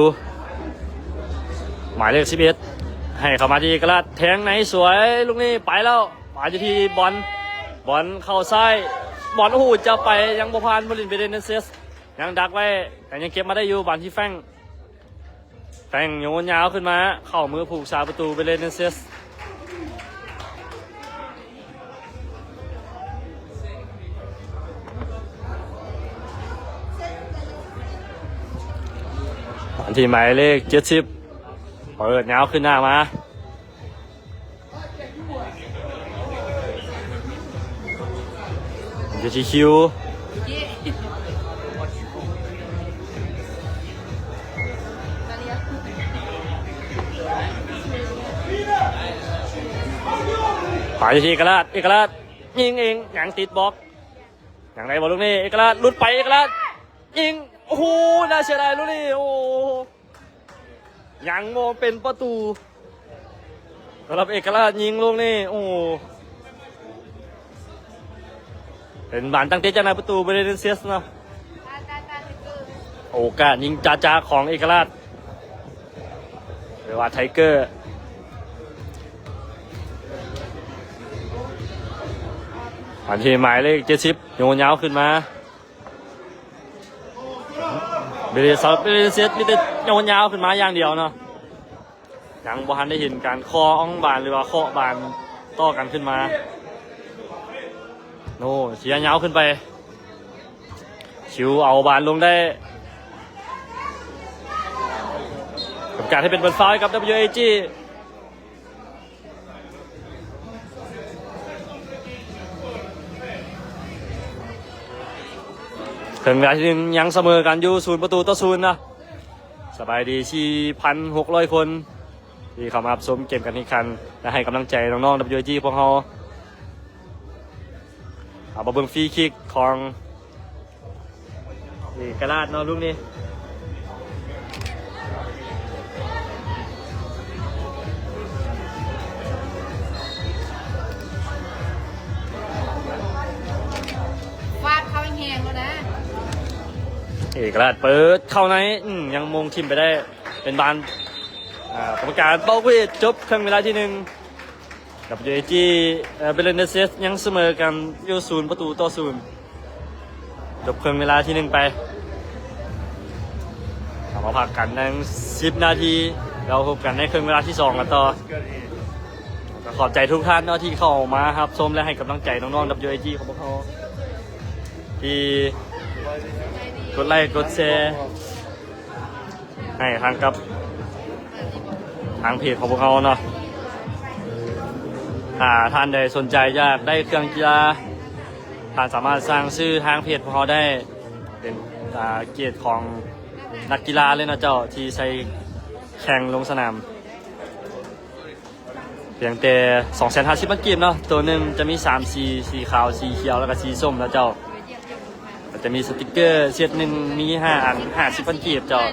ໝາຍເລກສິບເອັດ ໃຫ້ເຂົ້າມາທີ່ເອກະລາດ ແທງໃນສວຍ ລູກນີ້ໄປແລ້ວ ປານຢູ່ທີ່ບອນ ບອນເຂົ້າຊ້າຍ ບອນ ໂອ້ໂຫ ຈະໄປ ຍັງບໍ່ຜ່ານຜູ້ຫຼິ້ນເບເລເນເຊສ ຍັງດັກໄວ້ ແຕ່ຍັງເກັບມາໄດ້ຢູ່ ບານທີ່ແຟງ ແຟງໂຍນຍາວຂຶ້ນມາ ເຂົ້າມືຜູ້ຮັກສາປະຕູເບເລເນເຊສ ອັນທີ່ໝາຍເລກເຈັດສິບ ເປີດຍາວຂຶ້ນໜ້າມາ ຢູ່ທີ່ຄິວ ໄປທີ່ເອກະລາດ ເອກະລາດຍິງເອງ ຍັງຕິດບລັອກ ຍັງໄດ້ບໍ່ລູກນີ້ ເອກະລາດ ຫຼຸດໄປ ເອກະລາດຍິງ ໂອ້ໂຫ ໜ້າເສຍດາຍລູກນີ້ ໂອ້ໂຫ ຍັງບໍ່ເປັນປະຕູ ສຳລັບເອກະລາດຍິງລູກນີ້ ໂອ້ ເປັນບານຕັ້ງເຕະຈາກໜ້າປະຕູເບເລເນເຊສເນາະ ໂອກາດຍິງຈາຈາຂອງເອກະລາດ ຫຼືວ່າໄທເກີ ອັນທີ່ໝາຍເລກເຈັດສິບ ໂຍນຍາວຂຶ້ນມາ ເບເລ ສຳລັບເບເລເຊສມີແຕ່ໂຍນຍາວຂຶ້ນມາຢ່າງດຽວເນາະ ຍັງບໍ່ທັນໄດ້ເຫັນການເຄາະອອງບານ ຫຼືວ່າເຄາະບານຕໍ່ກັນຂຶ້ນມາ ໂນ ເສຍຍາວຂຶ້ນໄປ ຄິວເອົາບານລົງໄດ້ ກຳມະການໃຫ້ເປັນບານຟາວໃຫ້ກັບ WAG ເຄິ່ງເວລາທີໜຶ່ງ ຍັງສະເໝີກັນຢູ່ ສູນປະຕູຕໍ່ສູນເນາະ ສະບາຍດີສີ່ພັນຫົກຮ້ອຍຄົນ ທີ່ເຂົ້າມາຮັບຊົມເກມການແຂ່ງຂັນ ແລະ ໃຫ້ກຳລັງໃຈນ້ອງໆ WAG ພວກເຮົາ ເອົາມາເບິ່ງຟຣີຄິກຂອງເອກະລາດເນາະ ລູກນີ້ ຟາດເຂົ້າແຮງໆ ໂລດນະ ເອກະລາດເປີດເຂົ້າໃນ ອືມ ຍັງມົງຖິ້ມໄປໄດ້ ເປັນບານ ອ່າ ກຳມະການເປົ່າເວດ ຈົບເຄິ່ງເວລາທີໜຶ່ງ WAG ເອີ ເບເລເນເຊສຍັງສະເໝີກັນຢູ່ ສູນປະຕູຕໍ່ສູນ ຈົບເຄິ່ງເວລາທີໜຶ່ງໄປ ເຮົາມາພັກກັນໜຶ່ງສິບນາທີ ແລ້ວພົບກັນໃນເຄິ່ງເວລາທີສອງກັນຕໍ່ ກໍຂອບໃຈທຸກທ່ານເນາະ ທີ່ເຂົ້າມາຮັບຊົມ ແລະ ໃຫ້ກຳລັງໃຈນ້ອງໆ WAG ຂອງພວກເຮົາ ທີ່ກົດໄລກົດແຊ ໃຫ້ທາງກັບທາງເພຈຂອງພວກເຮົາເນາະ ຖ້າທ່ານໃດສົນໃຈຢາກໄດ້ເຄື່ອງກິລາ ທ່ານສາມາດສັ່ງຊື້ທາງເພຈຂອງເຮົາໄດ້ ເປັນ ອ່າ ເກດຂອງນັກກິລາເລີຍເນາະເຈົ້າ ທີ່ໃສ່ແຂ່ງລົງສະໜາມ. ພຽງແຕ່ສອງແສນຫ້າສິບພັນກີບເນາະ ໂຕໜຶ່ງຈະມີສາມສີ ສີຂາວ ສີຂຽວ ແລ້ວກໍສີສົ້ມເນາະເຈົ້າ ກໍຈະມີສະຕິກເກີເຊັດໜຶ່ງມີຫ້າອັນ ຫ້າສິບພັນກີບເຈົ້າ.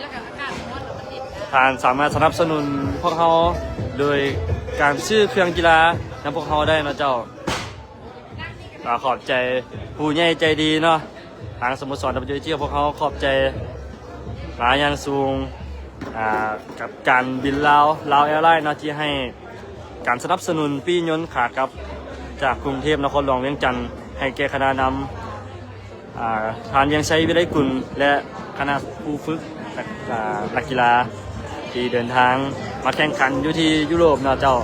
ທ່ານສາມາດສະໜັບສະໜູນພວກເຮົາໂດຍການຊື້ເຄື່ອງກິລານຳພວກເຮົາໄດ້ເນາະເຈົ້າ. ກໍຂອບໃຈຜູ້ໃຫຍ່ໃຈດີເນາະ ທາງສະໂມສອນ WAG ຂອງພວກເຮົາ ຂອບໃຈມາຢ່າງສູງ ອ່າ ກັບການບິນລາວ ລາວແອລາຍເນາະ ທີ່ໃຫ້ການສະໜັບສະໜູນປີ້ຍົນຂາກັບ ຈາກກຸງເທບນະຄອນຫຼວງວຽງຈັນ ໃຫ້ແກ່ຄະນະນຳ ອ່າ ທ່ານ ວຽງໄຊ ວິໄລກຸນ ແລະ ຄະນະຜູ້ຝຶກ ອ່າ ນັກກິລາທີ່ເດີນທາງມາແຂ່ງຂັນຢູ່ທີ່ຢູໂຣບເນາະເຈົ້າ.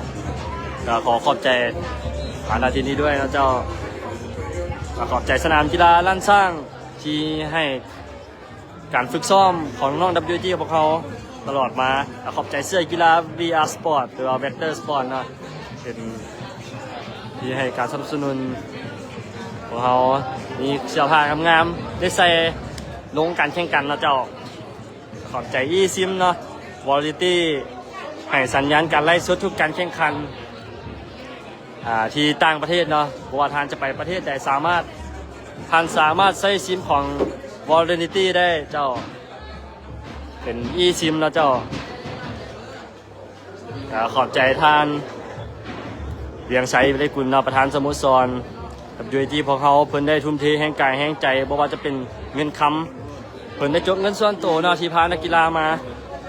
ກໍຂໍຂອບໃຈມາ ນະ ທີ່ນີ້ດ້ວຍເນາະເຈົ້າ. ກໍຂອບໃຈສະໜາມກິລາລ້ານຊ້າງທີ່ໃຫ້ການຝຶກຊ້ອມຂອງນ້ອງໆ WAG ຂອງພວກເຮົາຕະຫຼອດມາ. ກໍຂອບໃຈເສື້ອກິລາ ວີອາ ສະປອດ ຫຼືວ່າ ແວັກເຕີ ສະປອດ ເນາະ ເປັນ ທີ່ໃຫ້ການສະໜັບສະໜູນພວກເຮົາ ມີເສື້ອຜ້າງາມໆ ໄດ້ໃສ່ລົງການແຂ່ງຂັນເນາະເຈົ້າ. ຂອບໃຈອີຊິມເນາະ ວໍລິຕີ້ ໃຫ້ສັນຍານການໄລຟ໌ສົດທຸກການແຂ່ງຂັນ ອ່າ ທີ່ຕ່າງປະເທດເນາະ ບໍ່ວ່າທ່ານຈະໄປປະເທດໃດ ສາມາດ ທ່ານສາມາດໃຊ້ຊິມຂອງ ວໍລິຕີ້ ໄດ້ເຈົ້າ ເປັນອີຊິມເນາະເຈົ້າ. ກໍຂອບໃຈທ່ານ ວຽງໄຊ ວິໄລກຸນເນາະ ປະທານສະໂມສອນ ກັບຢູ່ທີ່ພວກເຮົາ ເພິ່ນໄດ້ທຸ່ມເທແຮງກາຍແຮງໃຈ ບໍ່ວ່າຈະເປັນເງິນຄຳ ເພິ່ນໄດ້ຈົກເງິນສ່ວນໂຕເນາະ ທີ່ພານັກກິລາມາ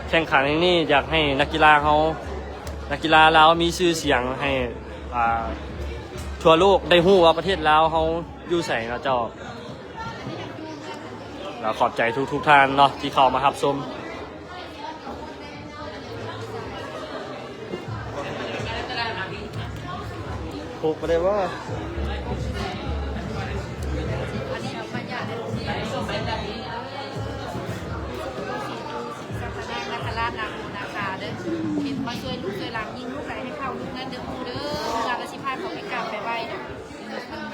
ແຂ່ງຂັນແຫ່ງນີ້. ຢາກໃຫ້ນັກກິລາເຮົາ ນັກກິລາລາວມີຊື່ສຽງ ໃຫ້ ອ່າ ທົ່ວໂລກໄດ້ຮູ້ວ່າປະເທດລາວເຮົາຢູ່ໃສເນາະເຈົ້າ. ແລ້ວຂອບໃຈທຸກໆທ່ານເນາະ ທີ່ເຂົ້າມາຮັບຊົມ. ໂຄກບໍ່ໄດ້ບໍ່? ອັນນີ້ເອົາມາຈາກ ສັດຕະນາກນະຄະລາດນາໂຄນາຄາເດີ້ ເຫັນມາຊ່ວຍລູກຊ່ວຍຫຼານ ຍິງລູກໃດໃຫ້ເຂົ້າລູກນັ້ນເດີ້ ເດີ້ ເວລາກໍຊິພາເຂົາໄປກາບໄປໄຫວ້ເດີ້.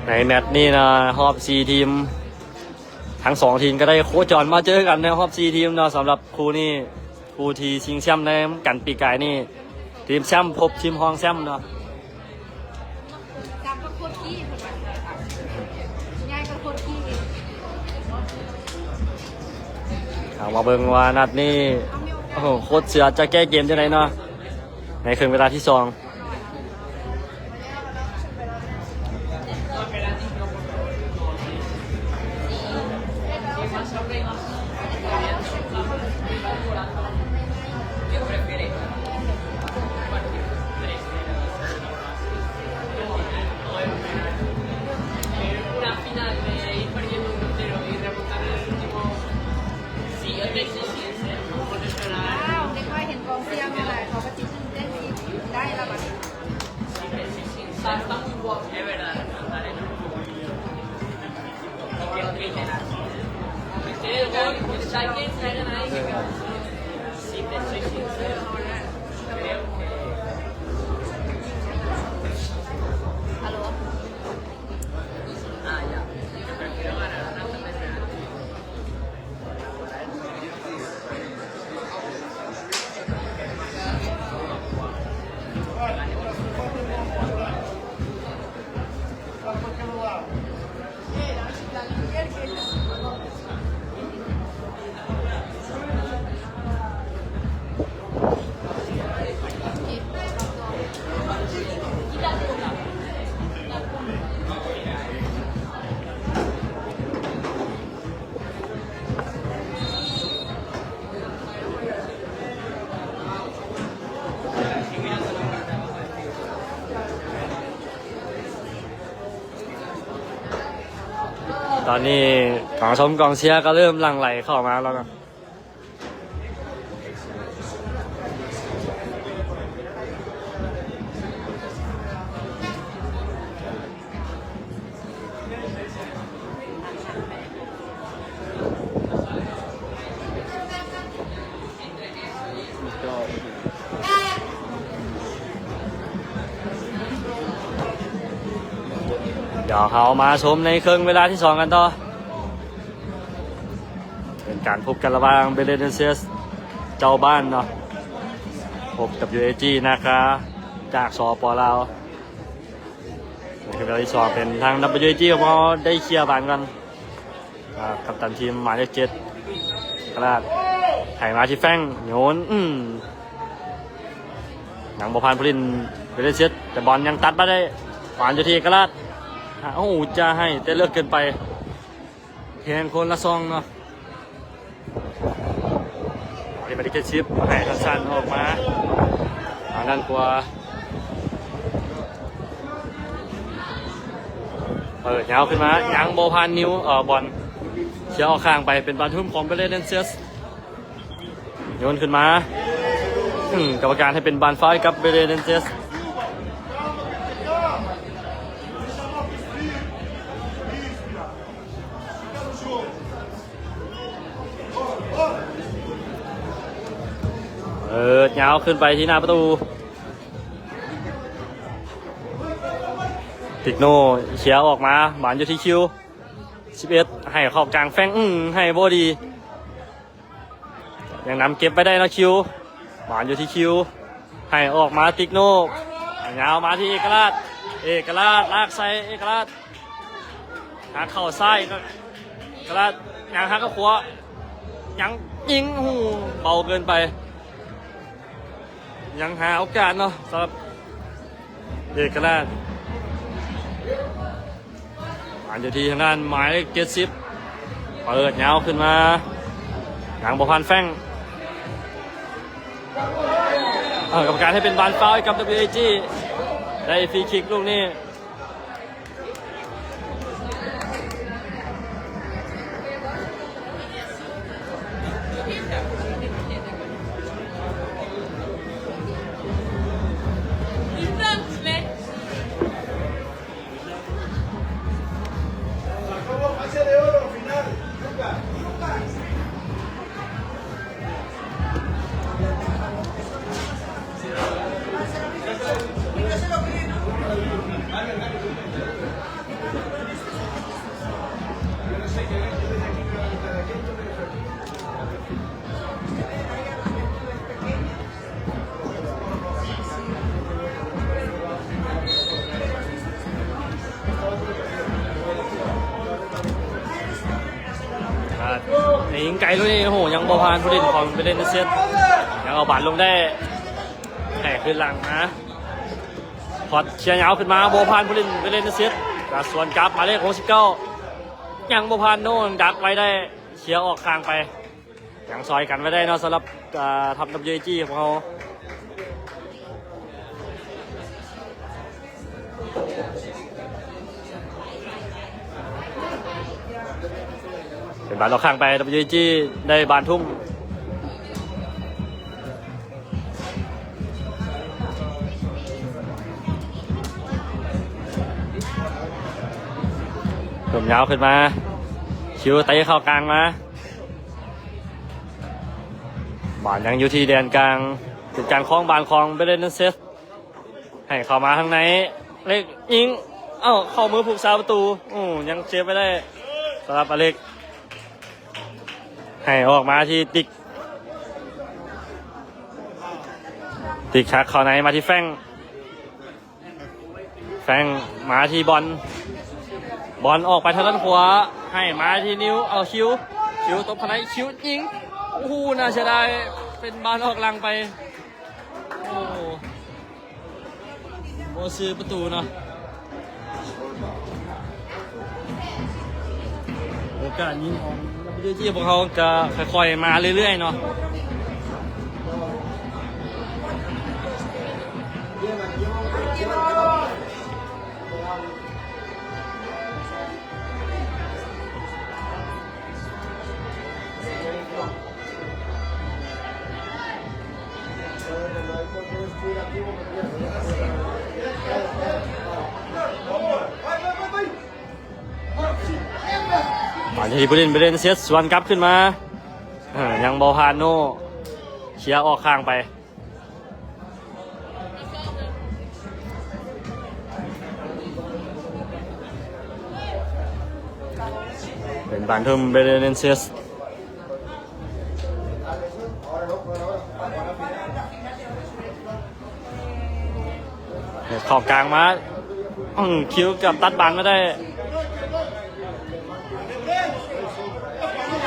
ໃນແມັດນີ້ນະ ຮອບສີ່ທີມ ທັງສອງທີມກໍໄດ້ໂຄຈອນມາເຈີກັນໃນຮອບສີ່ທີມເນາະ ສຳລັບຄູ່ນີ້ ຄູ່ທີ່ຊິງແຊ້ມນຳກັນປີກາຍນີ້ ທີມແຊ້ມພົບທີມຮອງແຊ້ມເນາະ. ເອົາມາເບິ່ງວ່ານັດນີ້ ໂອ້ໂຫ ໂຄດເສືອຈະແກ້ເກມຈັ່ງໃດເນາະ ໃນເຄິ່ງເວລາທີສອງ. ຕອນນີ້ກອງຊົມກອງເຊຍກໍເລີ່ມຫຼັ່ງໄຫຼເຂົ້າມາແລ້ວເນາະ. ດຽວເຮົາມາຊົມໃນເຄິ່ງເວລາທີສອງກັນຕໍ່. ເປັນການພົບກັນລະຫວ່າງ Belenenses ເຈົ້າບ້ານເນາະ ພົບກັບ UAG ນາຄາ ຈາກ ສປ ລາວ. ໃນເວລາທີສອງເປັນທາງ UAG ຂອງເຮົາໄດ້ເຄຍບານກ່ອນ. ອ່າ ກັບຕັນທີມໝາຍເລກເຈັດ ກະລາດ ໄຖມາທີ່ແຟງ ໂຍນ ອືມ ຍັງບໍ່ຜ່ານຜູ້ຫຼິ້ນ Belenenses ແຕ່ບອນຍັງຕັດມາໄດ້ ຫວານຢູ່ທີ່ກະລາດ. ໂອ້ ຈະໃຫ້ ແຕ່ເລິກເກີນໄປ. ແຮງຄົນລະຊ່ອງເນາະ. ອັນນີ້ໝາຍເລກເຈັດສິບ ໃຫ້ທັນຊັນອອກມາທາງດ້ານຂວາ ເປີດຍາວຂຶ້ນມາ ຍັງບໍ່ຜ່ານນິວ ເອີ ບອນເສຍອອກຂ້າງໄປ ເປັນບານທຸ້ມຂອງ Belenenses. ໂຍນຂຶ້ນມາ ອືມ ກຳມະການໃຫ້ເປັນບານຟາວໃຫ້ກັບ Belenenses. ເປີດຍາວຂຶ້ນໄປທີ່ໜ້າປະຕູ ຕິກໂນເຄຍອອກມາ ບານຢູ່ທີ່ຄິວ ສິບເອັດ ໃຫ້ເຂົ້າກາງແຟງ ອືມ ໃຫ້ບໍ່ດີ ຍັງນຳເກັບໄວ້ໄດ້ເນາະ ຄິວ ບານຢູ່ທີ່ຄິວ ໃຫ້ອອກມາຕິກໂນ ຍາວມາທີ່ເອກະລາດ ເອກະລາດລາກໃສ່ເອກະລາດ ຫາເຂົ້າຊ້າຍ ເອກະລາດຍັງຫາເຂົ້າຂວາ ຍັງຍິງ ໂອ້ໂຫ ເບົາເກີນໄປ ຍັງຫາໂອກາດເນາະ ສຳລັບເອກະລາດ. ບານຢູ່ທີ່ທາງດ້ານໝາຍເລກເຈັດສິບ ເປີດຍາວຂຶ້ນມາ ຍັງບໍ່ຜ່ານແຟງ ເອີ ກຳມະການໃຫ້ເປັນບານຟາວໃຫ້ກັບ WAG ໄດ້ຟຣີຄິກລູກນີ້. ອ່າ ຍິງໄກໂລດນີ້ ໂອ້ໂຫ ຍັງບໍ່ຜ່ານຜູ້ຫຼິ້ນຂອງ Belenenses ຍັງເອົາບານລົງໄດ້ ໃຫ້ຄືນຫຼັງມາ ພອດເຄຍຍາວຂຶ້ນມາ ບໍ່ຜ່ານຜູ້ຫຼິ້ນ Belenenses ກະສວນກັບໝາຍເລກຫົກສິບເກົ້າ ຍັງບໍ່ຜ່ານ ໂນ ດັກໄວ້ໄດ້ ເຄຍອອກຂ້າງໄປ. ຍັງຊ່ອຍກັນໄວ້ໄດ້ເນາະ ສຳລັບ ເອີ ທັບ WAG ຂອງເຮົາ ເປັນບານອອກຂ້າງໄປ WAG ໄດ້ບານທຸ່ມ ເພີ່ມຍາວຂຶ້ນມາ ຄິວເຕະເຂົ້າກາງມາ ບານຍັງຢູ່ທີ່ແດນກາງ ເປັນການຄອງບານຂອງ Belenenses ໃຫ້ເຂົ້າມາທາງໃນ ເລກຍິງ ເອົ້າ ເຂົ້າມືຜູ້ຮັກສາປະຕູ ໂອ້ ຍັງເຊບໄວ້ໄດ້ ສຳລັບອາເລັກ ໃຫ້ອອກມາທີ່ຕິກ ຕິກຫັກເຂົ້າໃນມາທີ່ແຟງ ແຟງມາທີ່ບອນ ບອນອອກໄປທາງດ້ານຂວາ ໃຫ້ມາທີ່ນິວ ເອົາຄິວ ຄິວຕົບເຂົ້າໃນ ຄິວຍິງ ໂອ້ໂຫ ໜ້າເສຍດາຍ ເປັນບານອອກຫຼັງໄປ ໂອ້ໂຫ ບໍ່ຊື່ປະຕູເນາະ ໂອກາດຍິງຂອງ WAG ພວກເຮົາກະຄ່ອຍໆມາເລື້ອຍໆເນາະ. ມາທີ່ຜູ້ຫຼິ້ນ Belenenses ສວນກັບຂຶ້ນມາ ເອີ ຍັງບໍ່ຜ່ານ ໂນ ເຄຍອອກຂ້າງໄປ. ເປັນບານທຸ່ມ Belenenses ເຂົ້າກາງມາ ອື ຄິວເກືອບຕັດບານມາໄດ້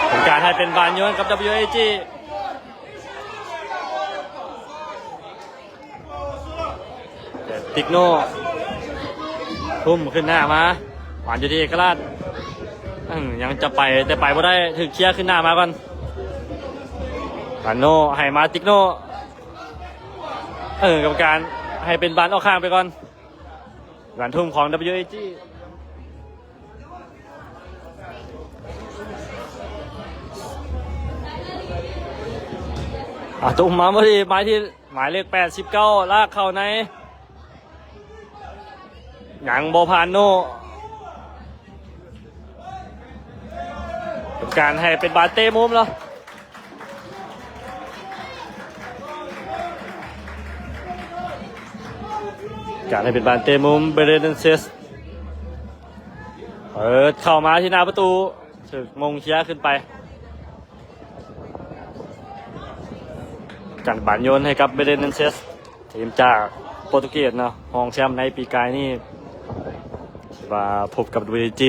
ເປັນການໃຫ້ເປັນບານໂຍນກັບ WAG. ຕິກໂນ ທຸ່ມຂຶ້ນໜ້າມາ ຫວານຢູ່ທີ່ເອກະລາດ ອື ຍັງຈະໄປ ແຕ່ໄປບໍ່ໄດ້ ຖືກເຄຍຂຶ້ນໜ້າມາກ່ອນ ບານໂນ ໃຫ້ມາຕິກໂນ ເອີ ກຳມະການໃຫ້ເປັນບານອອກຂ້າງໄປກ່ອນ ການທຸ່ມຂອງ WAG. ອ່າ ຕຸ້ມມາພໍດີ ໄປທີ່ ໝາຍເລກແປດສິບເກົ້າ ລາກເຂົ້າໃນ ຍັງບໍ່ຜ່ານໂນ ເປັນການໃຫ້ເປັນບານເຕະມຸມເນາະ ການໃຫ້ເປັນບານເຕະມຸມ ເບເຣເນເຊສ ເປີດເຂົ້າມາທີ່ໜ້າປະຕູ ຖືກມົງເຄຍຂຶ້ນໄປ ການບານໂຍນໃຫ້ກັບເບເຣເນເຊສ ທີມຈາກໂປຣຕຸເກດເນາະ ຮອງແຊມໃນປີກາຍນີ້ ທີ່ວ່າພົບກັບ WAG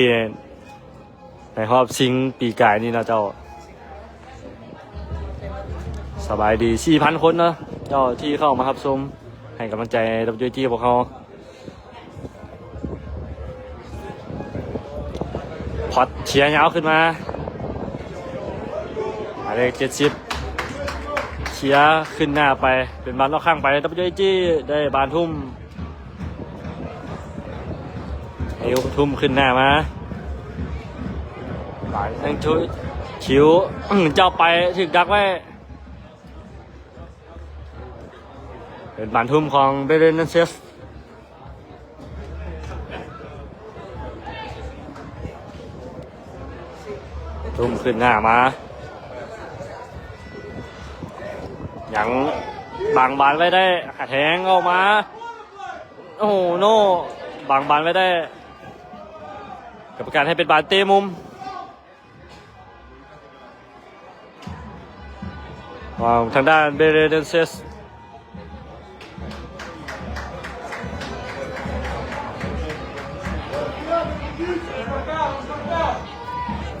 ໃນຮອບຊິງປີກາຍນີ້ເນາະເຈົ້າ. ສະບາຍດີ ສີ່ພັນຄົນເນາະເຈົ້າ ທີ່ເຂົ້າມາຮັບຊົມ ໃຫ້ກຳລັງໃຈ WAG ພວກເຮົາ. ພອດເຄຍຍາວຂຶ້ນມາ ໝາຍເລກເຈັດສິບ ເຄຍຂຶ້ນໜ້າໄປ ເປັນບານອອກຂ້າງໄປ WAG ໄດ້ບານທຸ່ມ ເອວທຸ່ມຂຶ້ນໜ້າມາ ບານທາງຄິວ ເຈົ້າໄປ ຖືກດັກໄວ້ ເປັນບານທຸ່ມຂອງ ເບເຣເນເຊສ ທຸ່ມຂຶ້ນໜ້າມາ ຍັງບັງບານໄວ້ໄດ້ ແທງອອກມາ ໂອ້ໂນ ບັງບານໄວ້ໄດ້ ກຳມະການໃຫ້ເປັນບານເຕະມຸມ. ຂອງທາງດ້ານ ເບເຣເນເຊສ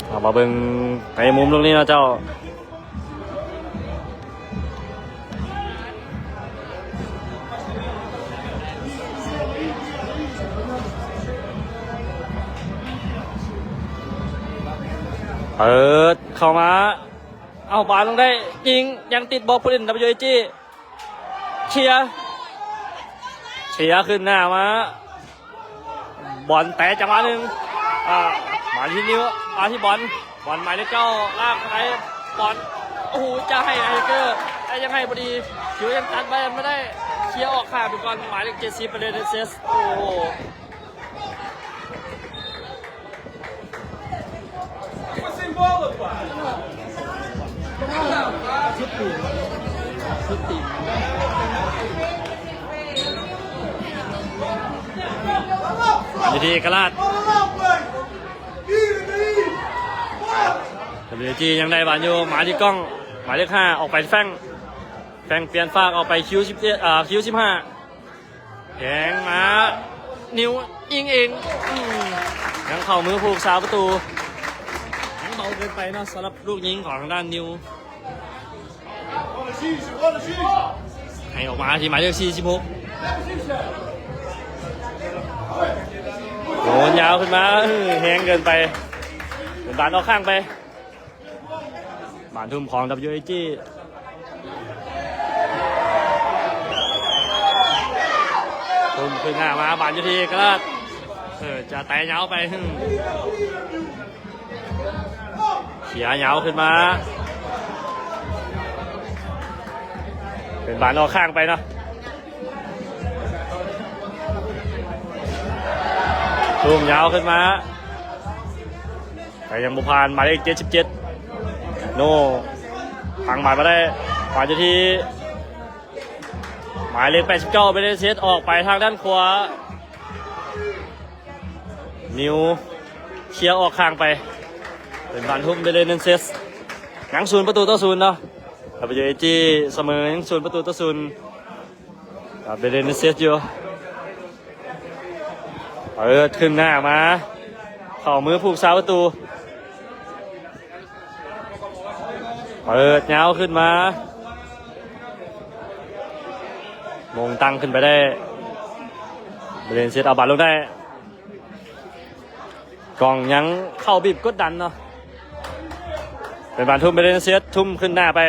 ເອົາມາເບິ່ງໃນມຸມລູກນີ້ເນາະເຈົ້າ. ເປີດເຂົ້າມາ ເອົາບານລົງໄດ້ ຍິງ ຍັງຕິດບລັອກຜູ້ຫຼິ້ນ WAG ເຄຍ ເຄຍຂຶ້ນໜ້າມາ ບອນແຕະຈັງຫວະໜຶ່ງ ອາ ມາທີ່ນິວ ມາທີ່ບອນ ບອນໝາຍເລກເກົ້າ ລາກໄປ ບອນ ໂອ້ໂຫ ຈະໃຫ້ໄຮເກີ ແຕ່ຍັງໃຫ້ບໍ່ດີ ຖືວ່າຍັງຕັດໄວ້ບໍ່ໄດ້ ເຄຍອອກຂ້າງໄປກ່ອນ ໝາຍເລກເຈັດສິບ ເບເຣເນເຊສ ໂອ້ໂຫ. ຢູ່ທີ່ເອກະລາດ WAG ຍັງໄດ້ບານຢູ່ ມາທີ່ກ້ອງ ໝາຍເລກຫ້າ ອອກໄປແຟງ ແຟງປ່ຽນຟາກອອກໄປຄິວສິບເອັດ ເອີ ຄິວສິບຫ້າ ແທງມາ ນິວຍິງເອງ ອືມ ຍັງເຂົ້າມືຜູ້ຮັກສາປະຕູ ຍັງເບົາເກີນໄປເນາະ ສຳລັບລູກຍິງຂອງທາງດ້ານນິວ ໃຫ້ອອກມາທີ່ໝາຍເລກສີ່ສິບຫົກ ໂຍນຍາວຂຶ້ນມາ ເອີ ແຮງເກີນໄປ ເປັນບານອອກຂ້າງໄປ. ບານທຸ່ມຂອງ WAG ທຸ່ມຂຶ້ນໜ້າມາ ບານຢູ່ທີ່ເອກະລາດ ເອີ ຈະແຕະຍາວໄປ ເຄຍຍາວຂຶ້ນມາ ເປັນບານອອກຂ້າງໄປເນາະ ທຸ່ມຍາວຂຶ້ນມາ. ແຕ່ຍັງບໍ່ຜ່ານ ໝາຍເລກເຈັດສິບເຈັດ ໂນ ພັງບານມາໄດ້ ມາຢູ່ທີ່ໝາຍເລກແປດສິບເກົ້າ ເບເຣເນເຊສ ອອກໄປທາງດ້ານຂວາ ນິວເຄຍອອກຂ້າງໄປ ເປັນບານທຸ່ມ ເບເຣເນເຊສ ຍັງສູນປະຕູຕໍ່ສູນເນາະ WAG ສະເໝີ ຍັງສູນປະຕູຕໍ່ສູນ ເບເຣເນເຊສຢູ່ ເປີດຂຶ້ນໜ້າມາ ເຂົ້າມືຜູ້ຮັກສາປະຕູ ເປີດຍາວຂຶ້ນມາ ມົງຕັ້ງຂຶ້ນໄປໄດ້ ເບເຣເນເຊສ ເອົາບານລົງໄດ້ ກ້ອງຍັງເຂົ້າບີບກົດດັນເນາະ ເປັນບານທຸ່ມ ເບເຣເນເຊສ ທຸ່ມຂຶ້ນໜ້າໄປ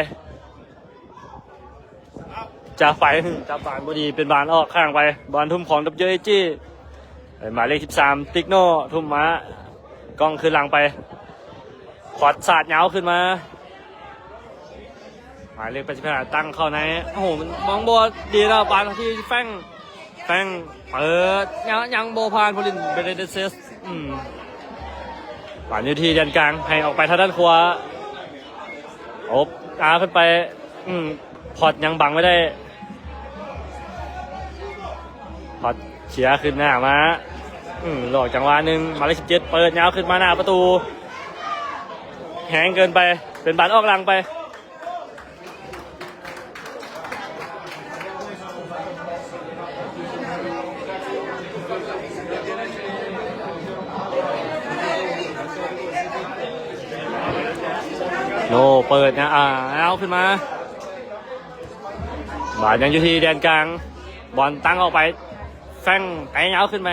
ຈະໄປ ຈັບບານບໍ່ດີ ເປັນບານອອກຂ້າງໄປ ບານທຸ່ມຂອງ WAG ເປັນໝາຍເລກສິບສາມ ຕິກໂນ ທຸ່ມມາ ກ້ອງຄືນຫຼັງໄປ ຄອດສາດຍາວຂຶ້ນມາ ໝາຍເລກແປດສິບຫ້າຕັ້ງເຂົ້າໃນ ໂອ້ໂຫ ມັນມອງບໍ່ດີແລ້ວ ບານທີ່ແຟງ ແຟງເປີດ ຍັງ ຍັງບໍ່ຜ່ານຜູ້ຫຼິ້ນເບເນເດເຊສ ອືມ ບານຢູ່ທີ່ແດນກາງ ໃຫ້ອອກໄປທາງດ້ານຂວາ ອົບອາຂຶ້ນໄປ ອືມ ພອດຍັງບັງໄວ້ໄດ້ ພອດເຄຍຂຶ້ນໜ້າມາ ອືມ ຫຼອກຈັງຫວະໜຶ່ງ ໝາຍເລກສິບເຈັດ ເປີດຍາວຂຶ້ນມາໜ້າປະຕູ ແຮງເກີນໄປ ເປັນບານອອກຫຼັງໄປ. ໂນເປີດນະ ອາ ເອົາຂຶ້ນມາ ບານຍັງຢູ່ທີ່ແດນກາງ ບອນຕັ້ງອອກໄປ ແຟງໄປຍາວຂຶ້ນໄປ.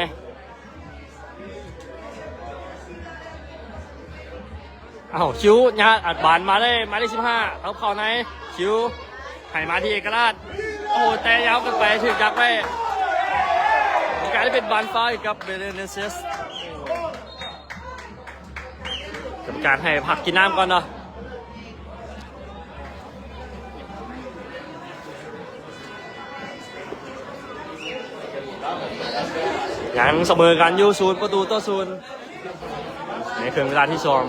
ອ້າວ ຄິວ ຍາດອັດບານມາເລີຍ ໝາຍເລກສິບຫ້າ ເອົາເຂົ້າໃນ ຄິວ ໃຫ້ມາທີ່ເອກະລາດ ໂອ້ ແຕ່ຍາວເກີນໄປ ຖືກດັກໄວ້ ກາຍເປັນບານຟາວໃຫ້ກັບເບເນເຊສ ກຳມະການໃຫ້ພັກກິນນ້ຳກ່ອນເນາະ. ຍັງສະເໝີກັນຢູ່ ສູນປະຕູຕໍ່ສູນ ໃນເຄິ່ງເວລາທີສອງ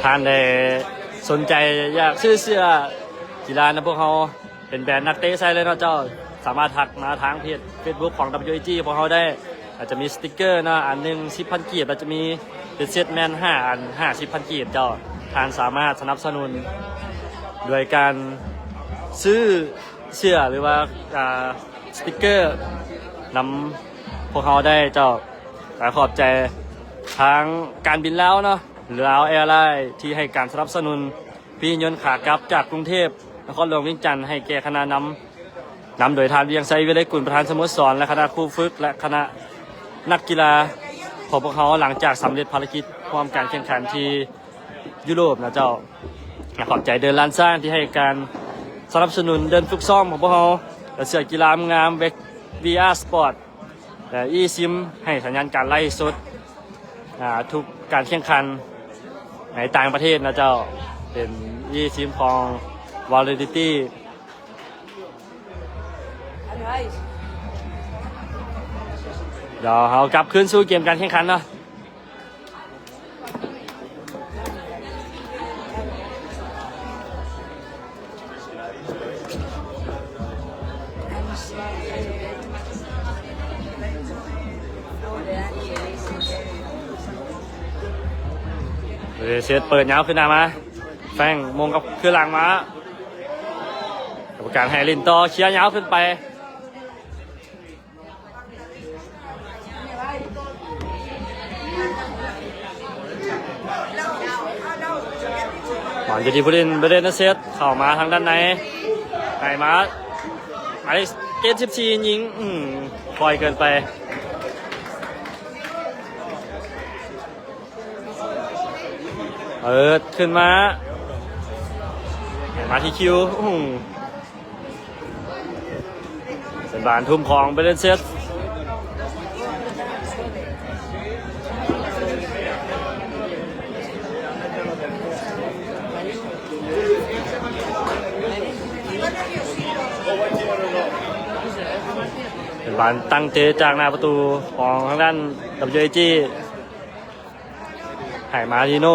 ທ່ານໃດສົນໃຈຢາກຊື້ເສື້ອກິລານຳພວກເຮົາ ເປັນແບຣນນັກເຕະໃສ່ເລີຍເນາະເຈົ້າ, ສາມາດທັກມາທາງເພຈເຟສບຸກຂອງ WAG ພວກເຮົາໄດ້, ອາດຈະມີສະຕິກເກີເນາະ ອັນໜຶ່ງສິບພັນກີບ, ແລ້ວຈະມີເປັນເຊັດແມ່ນຫ້າອັນ ຫ້າສິບພັນກີບເຈົ້າ. ທ່ານສາມາດສະໜັບສະໜູນດ້ວຍການຊື້ເສື້ອ ຫຼືວ່າ ອ່າ ສະຕິກເກີນຳພວກເຮົາໄດ້ເຈົ້າ. ກໍຂອບໃຈທາງການບິນລາວເນາະ ລາວແອລາຍ ທີ່ໃຫ້ການສະໜັບສະໜູນ ຂີ່ຍົນຂາກັບຈາກກຸງເທບນະຄອນຫຼວງວຽງຈັນ ໃຫ້ແກ່ຄະນະນຳ ນຳໂດຍທ່ານ ວຽງໄຊ ວິໄລກຸນ ປະທານສະໂມສອນ ແລະ ຄະນະຄູຝຶກ ແລະ ຄະນະນັກກິລາຂອງພວກເຮົາ ຫຼັງຈາກສຳເລັດພາລະກິດຮ່ວມການແຂ່ງຂັນທີ່ຢູໂຣບນະເຈົ້າ. ຂອບໃຈເດີ່ນລ້ານຊ້າງທີ່ໃຫ້ການສະໜັບສະໜູນເດີ່ນຝຶກຊ້ອມຂອງພວກເຮົາ ແລະ ເສື້ອກິລາງາມໆ ເວັກ ວີອາ ສະປອດ ແລະ ອີຊິມ ໃຫ້ສັນຍານການໄລສົດ ອ່າ ທຸກການແຂ່ງຂັນໃນຕ່າງປະເທດນະເຈົ້າ. ເປັນອີຊິມຂອງ Validity. ດຽວເຮົາກັບຄືນສູ່ເກມການແຂ່ງຂັນເນາະ. ເຊດເປີດຍາວຂຶ້ນໜ້າມາ ແຟງມົງກັບຄືນຫຼັງມາ ກຳມະການໃຫ້ຫຼິ້ນຕໍ່ ເຄຍຍາວຂຶ້ນໄປ. ບອນຢູ່ທີ່ຜູ້ຫຼິ້ນ ເບເຣນເຊດ ເຂົ້າມາທາງດ້ານໃນ ໃຫ້ມາ ໝາຍເລກເຈັດສິບສີ່ ຍິງ ອືມ ປ່ອຍເກີນໄປ. ເປີດຂຶ້ນມາ ໃຫ້ມາທີ່ຄິວ ອື້ຫື ເປັນບານທຸ່ມຂອງເບເຣນເຊດ ເປັນບານຕັ້ງເຕະຈາກໜ້າປະຕູຂອງທາງດ້ານ WAG. ໃຫ້ມາທີ່ໂນ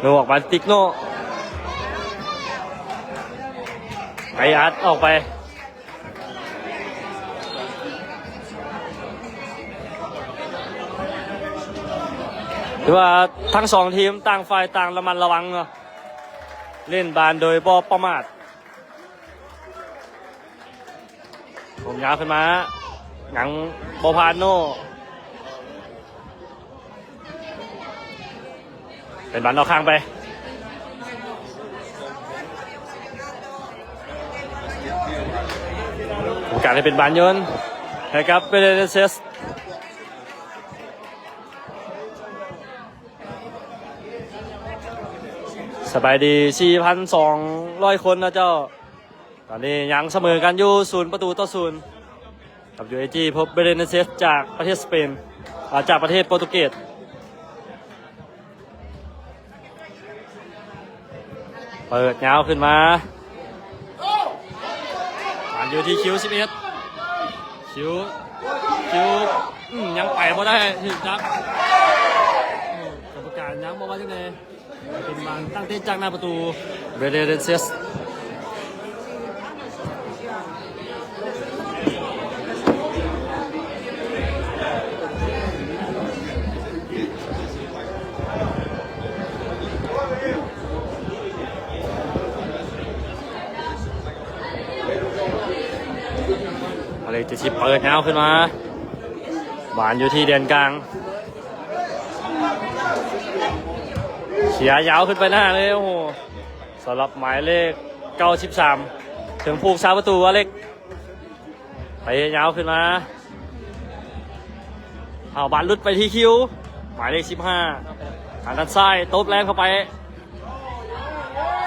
ໂນອອກມາຕິກໂນ ໄປອັດອອກໄປ ຖືວ່າທັງສອງທີມຕ່າງຝ່າຍຕ່າງລະມັດລະວັງເນາະ ຫຼິ້ນບານໂດຍບໍ່ປະໝາດ. ຜົມຍາວຂຶ້ນມາ ຍັງບໍ່ຜ່ານໂນ ເປັນບານອອກຂ້າງໄປ ໂອກາດໃຫ້ເປັນບານໂຍນໃຫ້ກັບເປເຣເຊສ. ສະບາຍດີ ສີ່ພັນສອງຮ້ອຍຄົນນະເຈົ້າ. ຕອນນີ້ຍັງສະເໝີກັນຢູ່ ສູນປະຕູຕໍ່ສູນ ກັບ ຢູເອຈີ ພົບ ເບເຣເນເຊສ ຈາກປະເທດສະເປນ ອາ ຈາກປະເທດໂປຣຕຸເກດ. ເປີດຍາວຂຶ້ນມາ ບານຢູ່ທີ່ຄິວສິບເອັດ ຄິວ ຄິວ ອືມ ຍັງໄປບໍ່ໄດ້ ຖືກຈັບ. ໂອ້ ກຳມະການຍັງບໍ່ວ່າຈັ່ງໃດ. ເປັນບານຕັ້ງເຕະຈາກໜ້າປະຕູ ເບເຣເນເຊສ. ອາເລັກ ເຈັດສິບ ເປີດຍາວຂຶ້ນມາ ບານຢູ່ທີ່ແດນກາງ ເສຍຍາວຂຶ້ນໄປໜ້າເລີຍ. ໂອ້ໂຫ ສຳລັບໝາຍເລກເກົ້າສິບສາມ ເຖິງຜູ້ຮັກສາປະຕູ ອາເລັກ ໄປຍາວຂຶ້ນມາ ເອົາບານຫຼຸດໄປທີ່ຄິວ ໝາຍເລກສິບຫ້າ ທາງດ້ານຊ້າຍ ຕົບແລງເຂົ້າໄປ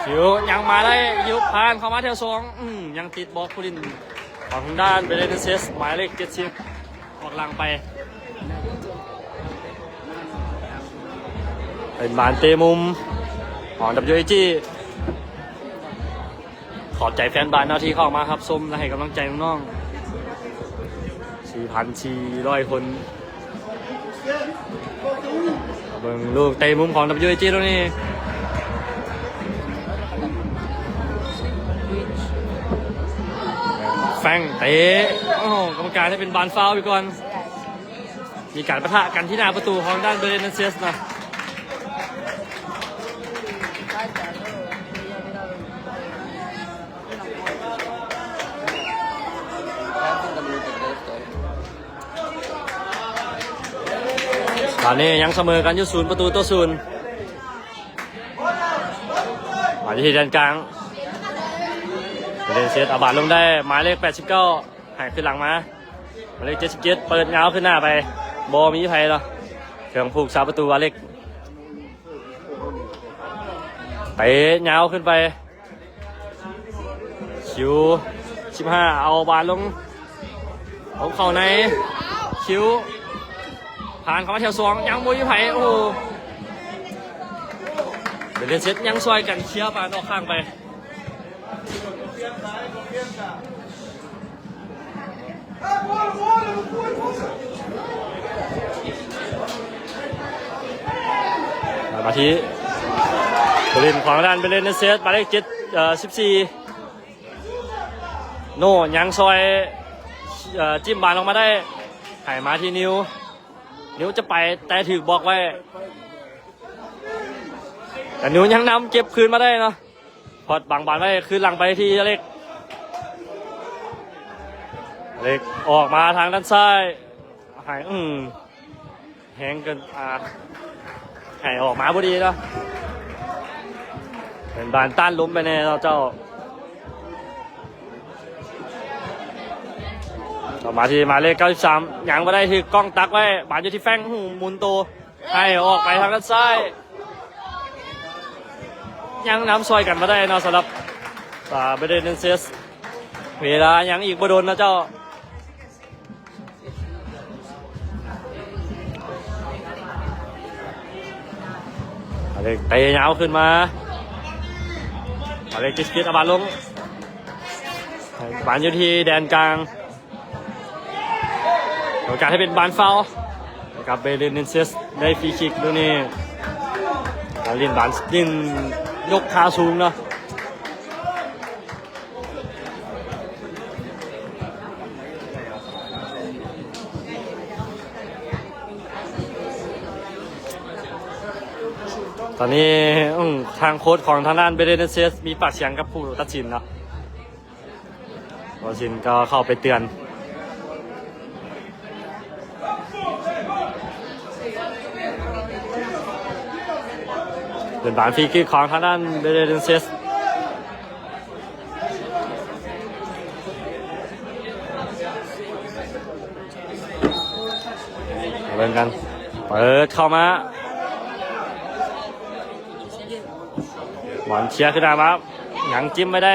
ຄິວຍັງມາໄດ້ ຄິວຜ່ານເຂົ້າມາແຖວສອງ ອືມ ຍັງຕິດບລັອກຜູ້ຫຼິ້ນຂອງທາງດ້ານ ເບເຣເນເຊສ ໝາຍເລກເຈັດສິບ ອອກຫຼັງໄປ. ເປັນບານເຕະມຸມຂອງ ດັບເບິນຢູເອຈີ. ຂອບໃຈແຟນບານເນາະທີ່ເຂົ້າມາຮັບຊົມ ແລະ ໃຫ້ກຳລັງໃຈນ້ອງໆ ສີ່ພັນສີ່ຮ້ອຍຄົນ. ເບິ່ງລູກເຕະມຸມຂອງ ດັບເບິນຢູເອຈີ ຕົງນີ້ ແຟງເຕະ ໂອ້ ກຳມະການໃຫ້ເປັນບານຟາວໄປກ່ອນ. ມີການປະທະກັນທີ່ໜ້າປະຕູຂອງດ້ານເບເຣເນເຊສນະ. ຕອນນີ້ຍັງສະເໝີກັນຢູ່ ສູນປະຕູຕໍ່ສູນ. ມາທີ່ແດນກາງ ເບເຣເນເຊສ ເອົາບານລົງໄດ້ ໝາຍເລກແປດສິບເກົ້າ ໃຫ້ຄືນຫຼັງມາ ໝາຍເລກເຈັດສິບເຈັດ ເປີດຍາວຂຶ້ນໜ້າໄປ ບໍ່ມີໃຜເນາະ ເຖິງຜູ້ຮັກສາປະຕູ ອາເລັກ ເຕະຍາວຂຶ້ນໄປ ຄິວສິບຫ້າ ເອົາບານລົງ ເອົາເຂົ້າໃນ ຄິວຜ່ານເຂົ້າມາແຖວສອງ ຍັງບໍ່ມີໃຜ ໂອ້ໂຫ ເບເຣເນເຊສ ຍັງຊ່ອຍກັນເຄຍບານອອກຂ້າງໄປ. ມາທີ່ຜູ້ຫຼິ້ນຂອງທາງດ້ານເບເຣເນເຊສ ໝາຍເລກເຈັດ ເອີ ສິບສີ່ ໂນ ຍັງຊ່ອຍ ເອີ ຈິ້ມບານອອກມາໄດ້ ໃຫ້ມາທີ່ນິວ ນິວຈະໄປ ແຕ່ຖືກບລັອກໄວ້ ແຕ່ນິວຍັງນຳເກັບຄືນມາໄດ້ເນາະ. ພອດບັງບານໄວ້ ຄືນຫຼັງໄປທີ່ອາເລັກ ອາເລັກອອກມາທາງດ້ານຊ້າຍ ໃຫ້ ອືມ ແຮງເກີນ ອ່າ ໃຫ້ອອກມາບໍ່ດີເນາະ ເປັນບານຕ້ານລົມໄປແດ່ເນາະເຈົ້າ. ຕໍ່ມາທີ່ໝາຍເລກເກົ້າສິບສາມ ຍັງບໍ່ໄດ້ ຖືກກ້ອງຕັກໄວ້ ບານຢູ່ທີ່ແຟງ ຫູ ໝູນໂຕ ໃຫ້ອອກໄປທາງດ້ານຊ້າຍ ຍັງນຳຊ່ອຍກັນມາໄດ້ເນາະ ສຳລັບ ອ່າ ເບເຣເນເຊສ ເວລາຍັງອີກບໍ່ດົນນະເຈົ້າ. ອາເລັກເຕະຍາວຂຶ້ນມາ ອາເລັກ ເຈັດສິບເຈັດ ເອົາບານລົງ ບານຢູ່ທີ່ແດນກາງ ໂອກາດໃຫ້ເປັນບານຟາວ ກັບເບເຣເນເຊສ ໄດ້ຟຣີຄິກລູກນີ້ ການຫຼິ້ນບານ ຫຼິ້ນຍົກຂາສູງເນາະ. ຕອນນີ້ ອືມ ທາງໂຄດຂອງທາງດ້ານເບເຣເນເຊສ ມີປາກສຽງກັບຜູ້ຕັດສິນເນາະ. ຜູ້ຕັດສິນກໍເຂົ້າໄປເຕືອນ. ເປັນບານຟຣີຄິກຂອງທາງດ້ານເບເຣເນເຊສ. ເບິ່ງກັນ ເປີດເຂົ້າມາ ບອນເຄຍຂຶ້ນໜ້າມາ ຍັງຈິ້ມໄວ້ໄດ້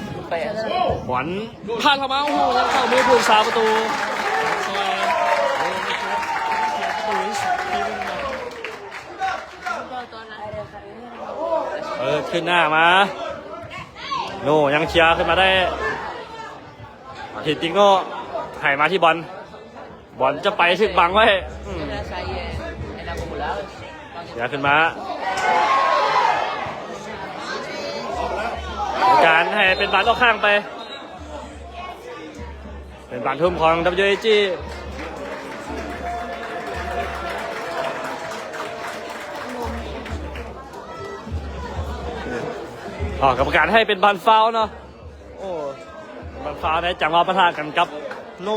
ບອນຜ່ານເຂົ້າມາ ໂອ້ໂຫ ຍັງເຂົ້າມືຜູ້ຮັກສາປະຕູ ເປີດຂຶ້ນໜ້າມາ ໂນ ຍັງເຄຍຂຶ້ນມາໄດ້ ເຮັດຕິໂນ ໃຫ້ມາທີ່ບອນ ບອນຈະໄປຖືກບັງໄວ້ ອືມ ເຄຍຂຶ້ນມາ ການໃຫ້ເປັນບານອອກຂ້າງໄປ ເປັນບານທຸ່ມຂອງ WAG ໂອ້ ອໍ ກຳມະການໃຫ້ເປັນບານຟາວເນາະ. ໂອ້ ບານຟາວໄດ້ຈັງຫວະປະທະກັນກັບໂນ.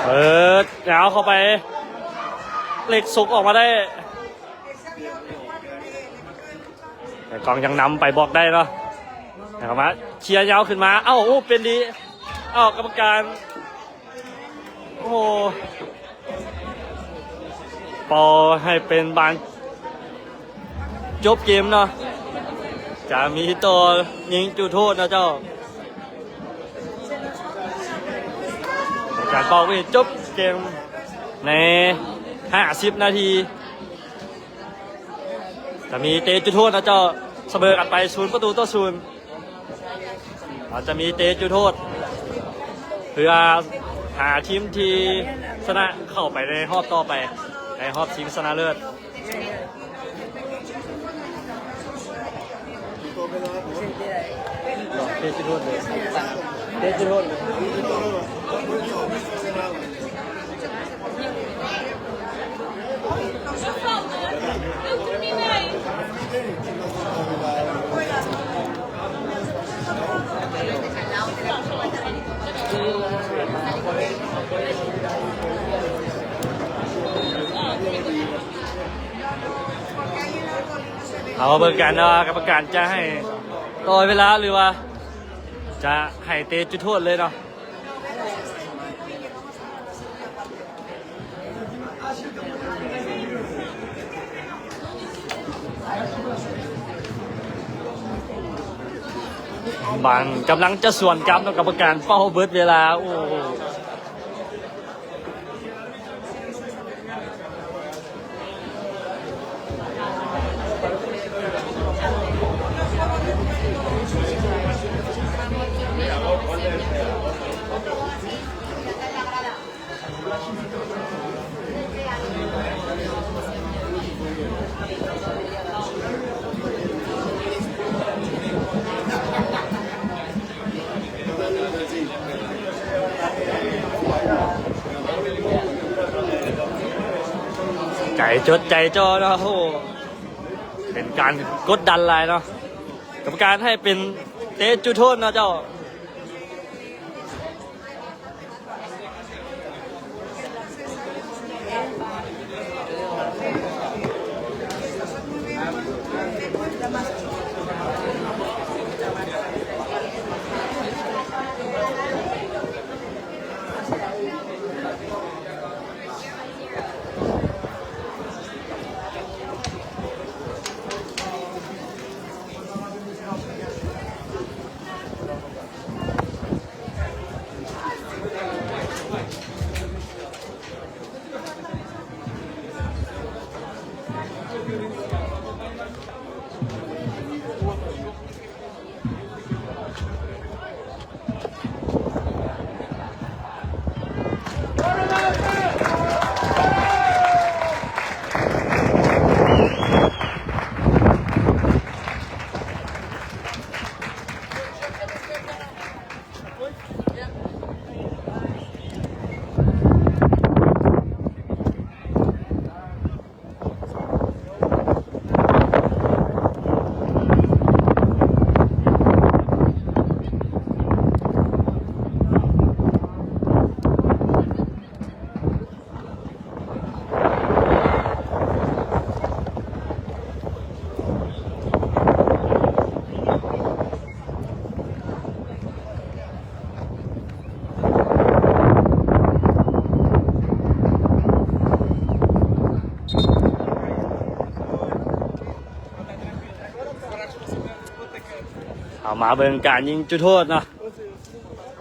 ເປີດຍາວເຂົ້າໄປ ເລັກສົກອອກມາໄດ້ ແຕ່ກອງຍັງນຳໄປບລັອກໄດ້ເນາະ ແລ້ວມາເຄຍຍາວຂຶ້ນມາ ເອົ້າ ໂອ້ ເປັນດີ ເອົ້າ ກຳມະການ ໂອ້ ເປົ່າໃຫ້ເປັນບານຈົບເກມເນາະ ຈະມີຕໍ່ຍິງຈຸດໂທດເນາະເຈົ້າ. ການເປົ່າເວດຈົບເກມໃນຫ້າສິບນາທີ ຈະມີເຕະຈຸດໂທດນະເຈົ້າ ສະເໝີກັນໄປສູນປະຕູຕໍ່ສູນ ອາດຈະມີເຕະຈຸດໂທດ ເພື່ອຫາທີມທີ່ຊະນະເຂົ້າໄປໃນຮອບຕໍ່ໄປ ໃນຮອບຊິງຊະນະເລີດ. ເຕະຈຸດໂທດເລີຍ ເຕະຈຸດໂທດເລີຍ. ເຮົາມາເບິ່ງກັນວ່າກຳມະການຈະໃຫ້ຕໍ່ເວລາ ຫຼືວ່າຈະໃຫ້ເຕະຈຸດໂທດເລີຍເນາະ. ບາງກຳລັງຈະສວນກັບເນາະ ກຳມະການເປົ່າເບິດເວລາ ໂອ້. ໃຈຈົດໃຈຈ່ອເນາະ ໂອ້ ເປັນການກົດດັນຫຼາຍເນາະ ກຳມະການໃຫ້ເປັນເຕະຈຸດໂທດເນາະເຈົ້າ. ເຮົາມາເບິ່ງການຍິງຈຸດໂທດເນາະ. ເ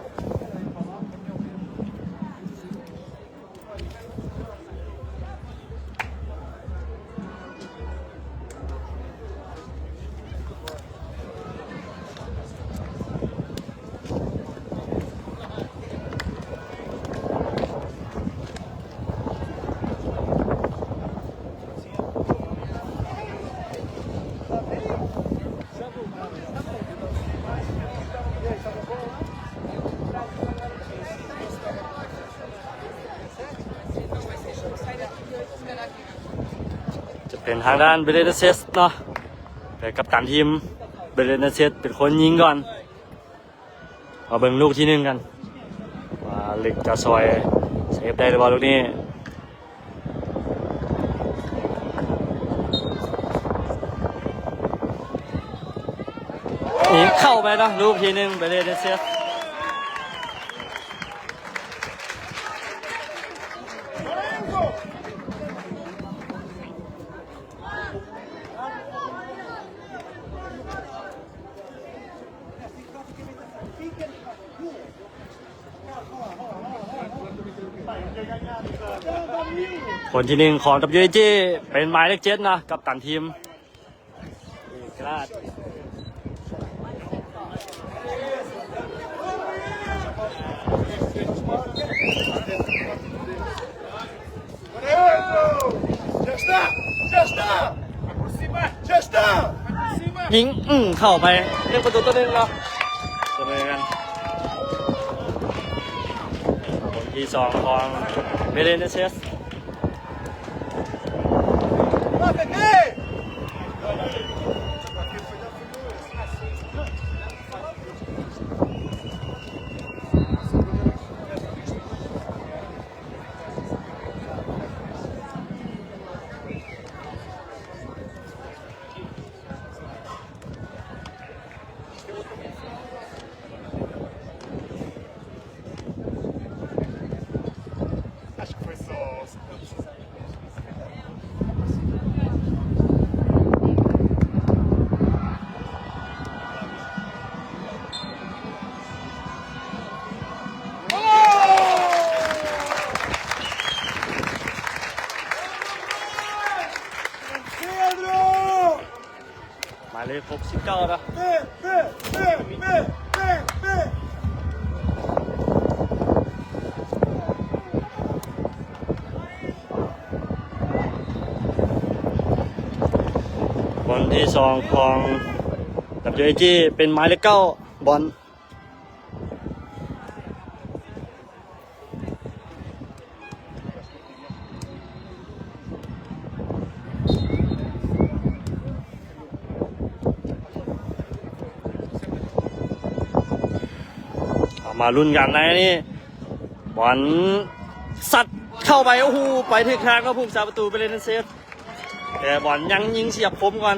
ທາງດ້ານເບເລນເຊສເນາະ ເປັນກັບຕັນທີມເບເລນເຊສ ເປັນຄົນຍິງກ່ອນ. ມາເບິ່ງລູກທີໜຶ່ງກັນ ວ່າເລັກຈະຊ່ອຍເຊຟໄດ້ຫຼືບໍ່ລູກນີ້. ນີ້ເຂົ້າໄປເນາະ ລູກທີໜຶ່ງ ເບເລນເຊສ. ຄົນທີໜຶ່ງຂອງ WAG ເປັນໝາຍເລກເຈັດນະ ກັບຕັນທີມ ເອກະລາດ. Aproxima! Já está! Aproxima! ຍິງ ອືມ ເຂົ້າໄປ ໜຶ່ງປະຕູຕໍ່ໜຶ່ງເນາະ ສະເໝີກັນ. ຄົນທີສອງຂອງເບເລນເຊສ. Acho que foi só. ໝາຍເລກຫົກສິບເກົ້ານະ ຄົນທີສອງຂອງ WAG ເປັນໝາຍເລກເກົ້າ ບອນ. ເອົາມາລຸ້ນກັນໃນນີ້ ບອນສັດເຂົ້າໄປ ໂອ້ໂຫ ໄປຖືກທາງເນາະ ຜູ້ຮັກສາປະຕູໄປເລັນເຊຟ ແຕ່ບອນຍັງຍິງສຽບຄົມກ່ອນ.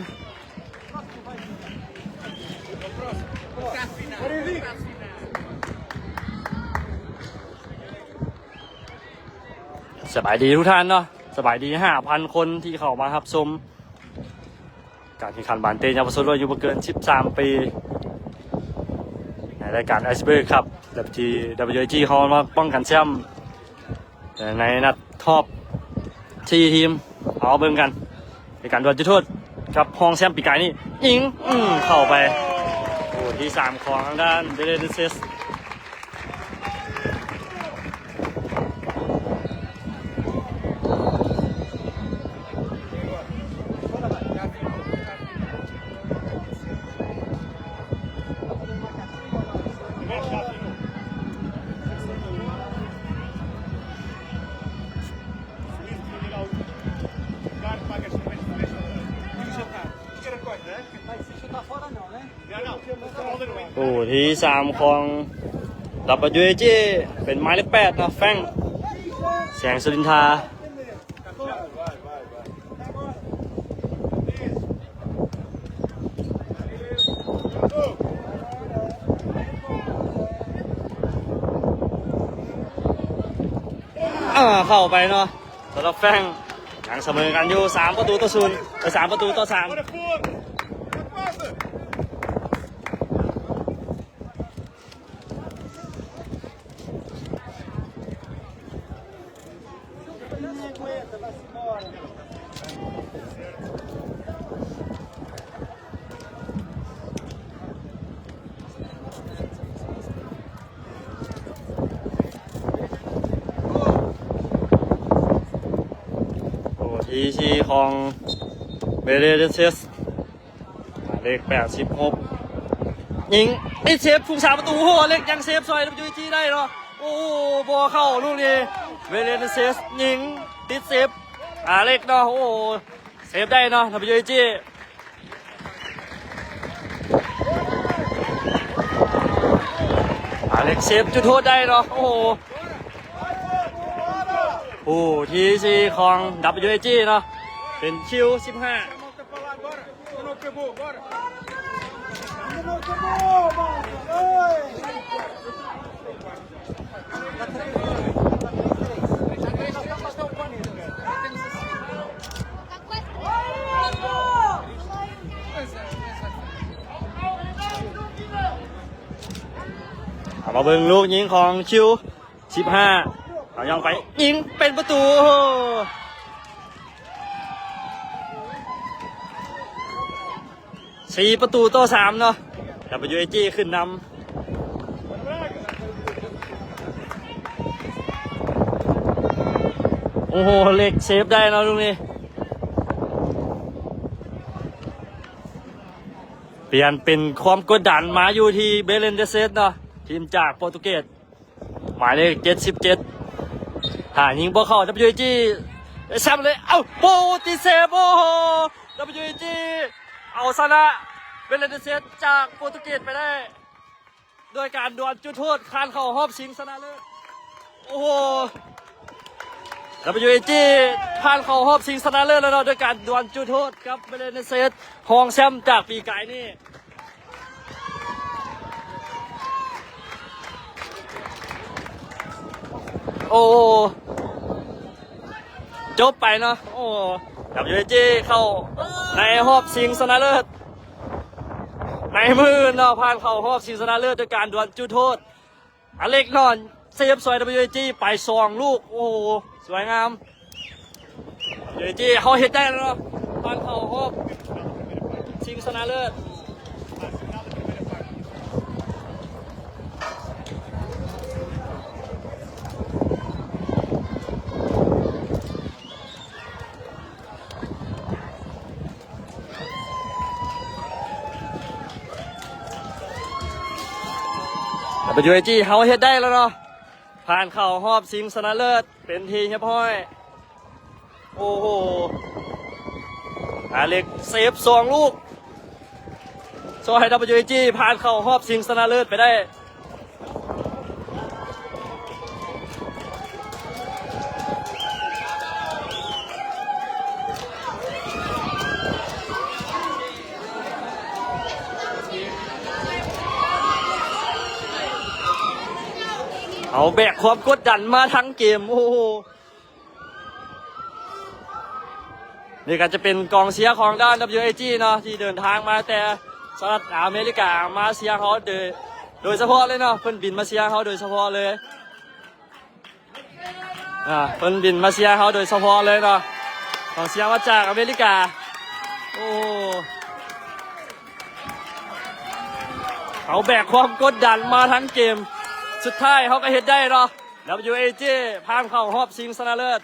ສະບາຍດີທຸກທ່ານເນາະ ສະບາຍດີຫ້າພັນຄົນທີ່ເຂົ້າມາຮັບຊົມການແຂ່ງຂັນບານເຕະເຍົາວະຊົນ ອາຍຸບໍ່ເກີນສິບສາມປີ ໃນລາຍການໄອສເບີກຄັບ ທີ່ WAG ເຮົາມາປ້ອງກັນແຊ້ມ ແລະ ໃນນັດຮອບສີ່ທີມ ເຮົາເບິ່ງກັນ ໃນການດວນຈຸດໂທດກັບຮອງແຊ້ມປີກາຍນີ້ ຍິງ ອືມ ເຂົ້າໄປ ໂກນທີສາມຂອງທາງດ້ານເບເລນເຊສ. ໂອ້ ທີສາມຂອງ WAG ເປັນໝາຍເລກແປດເນາະ ແຟງ ແສງສຸລິນທາ. ອ່າ ເຂົ້າໄປເນາະ ສຳລັບແຟງ ຍັງສະເໝີກັນຢູ່ ສາມປະຕູຕໍ່ສູນ ເອີ ສາມປະຕູຕໍ່ສາມ. ໂອ້ ທີສີ່ຂອງເບເລເດເຊສ ໝາຍເລກແປດສິບຫົກ ຍິງຕິດເຊຟ ຜູ້ຮັກສາປະຕູ ໂອ້ ອາເລັກຍັງເຊຟຊ່ອຍ WAG ໄດ້ເນາະ ໂອ້ ບໍ່ເຂົ້າລູກນີ້ ເບເລເດເຊສຍິງຕິດເຊຟ ອາເລັກເນາະ ໂອ້ ເຊບໄດ້ເນາະ ດັບເບິນຢູເອຈີ ອາເລັກເຊບຈຸດໂທດໄດ້ເນາະ. ໂອ້ໂຫ ຜູ້ທີສີ່ຂອງດັບເບິນຢູເອຈີເນາະ ເປັນຄິວສິບຫ້າ. ເອົາມາເບິ່ງລູກຍິງຂອງຄິວສິບຫ້າ ເອົາຍ່ອງໄປຍິງເປັນປະຕູ. ໂອ້ໂຫ ສີ່ປະຕູຕໍ່ສາມເນາະ ດັບເບິນຢູເອຈີຂຶ້ນນຳ. ໂອ້ໂຫ ເລັກເຊບໄດ້ເນາະລູກນີ້ ປ່ຽນເປັນຄວາມກົດດັນມາຢູ່ທີ່ເບເລັນເດເຊດເນາະ ທີມຈາກໂປຣຕຸເກດ. ໝາຍເລກເຈັດສິບເຈັດ ຫາຍິງບໍ່ເຂົ້າ ດັບເບິນຢູເອຈີ ໄດ້ແຊມເລີຍ ເອົ້າ ໂບຕິເຊບ ໂອ້ໂຫ ດັບເບິນຢູເອຈີ ເອົາຊະນະເບເລັນເດເຊດຈາກໂປຣຕຸເກດໄປໄດ້ ໂດຍການດວນຈຸດໂທດ ຜ່ານເຂົ້າຮອບຊິງຊະນະເລີດ. ໂອ້ໂຫ ດັບເບິນຢູເອຈີ ຜ່ານເຂົ້າຮອບຊິງຊະນະເລີດແລ້ວເນາະ ໂດຍການດວນຈຸດໂທດກັບເບເລັນເດເຊດ ຮອງແຊມຈາກປີກາຍນີ້. ໂອ້ ຈົບໄປເນາະ ໂອ້ ດັບເບິນຢູເອຈີ ເຂົ້າໃນຮອບຊິງຊະນະເລີດໃນມື້ອື່ນເນາະ ຜ່ານເຂົ້າຮອບຊິງຊະນະເລີດໂດຍການດວນຈຸດໂທດ ອາເລັກນອນ ເຊບຊ່ອຍດັບເບິນຢູເອຈີ ໄປສອງລູກ ໂອ້ໂຫ ສວຍງາມ. ເອຈີ ເຮົາເຮັດໄດ້ແລ້ວເນາະ ຜ່ານເຂົ້າຮອບຊິງຊະນະເລີດ. ດັບເບິນຢູເອຈີ ເຮົາເຮັດໄດ້ແລ້ວເນາະ ຜ່ານເຂົ້າຮອບຊິງຊະນະເລີດເປັນທີ່ຮຽບຮ້ອຍ. ໂອ້ໂຫ ອາເລັກເຊບສອງລູກ ຊ່ອຍໃຫ້ດັບເບິນຢູເອຈີ ຜ່ານເຂົ້າຮອບຊິງຊະນະເລີດໄປໄດ້. ເອົາແບກຄວາມກົດດັນມາທັງເກມ ໂອ້ໂຫ. ນີ້ກໍຈະເປັນກອງເຊຍຂອງດ້ານດັບເບິນຢູເອຈີເນາະ ທີ່ເດີນທາງມາແຕ່ສະຫະລັດອາເມລິກາ ມາເຊຍເຮົາໂດຍ ໂດຍສະເພາະເລີຍເນາະ ເພິ່ນບິນມາເຊຍເຮົາໂດຍສະເພາະເລີຍ. ອ່າ ເພິ່ນບິນມາເຊຍເຮົາໂດຍສະເພາະເລີຍເນາະ ກອງເຊຍມາຈາກອາເມລິກາ. ໂອ້ ເຮົາແບກຄວາມກົດດັນມາທັງເກມ ສຸດທ້າຍເຮົາກໍເຮັດໄດ້ເນາະ ດັບເບິນຢູເອຈີ ຜ່ານເຂົ້າຮອບຊິງຊະນະເລີດ.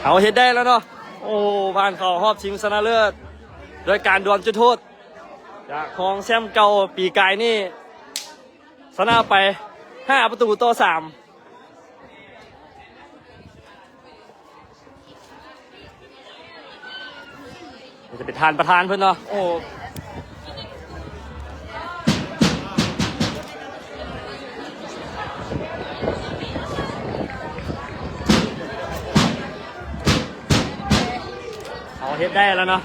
ເຮົາເຮັດໄດ້ແລ້ວເນາະ ໂອ້ ຜ່ານເຂົ້າຮອບຊິງຊະນະເລີດ ໂດຍການດວນຈຸດໂທດຈາກຮອງແຊມເກົ່າປີກາຍນີ້ ຊະນະໄປຫ້າປະຕູຕໍ່ສາມ. ຈະເປັນທ່ານປະທານເພິ່ນເນາະ ໂອ້ ເຮົາເຮັດໄດ້ແລ້ວເນາະ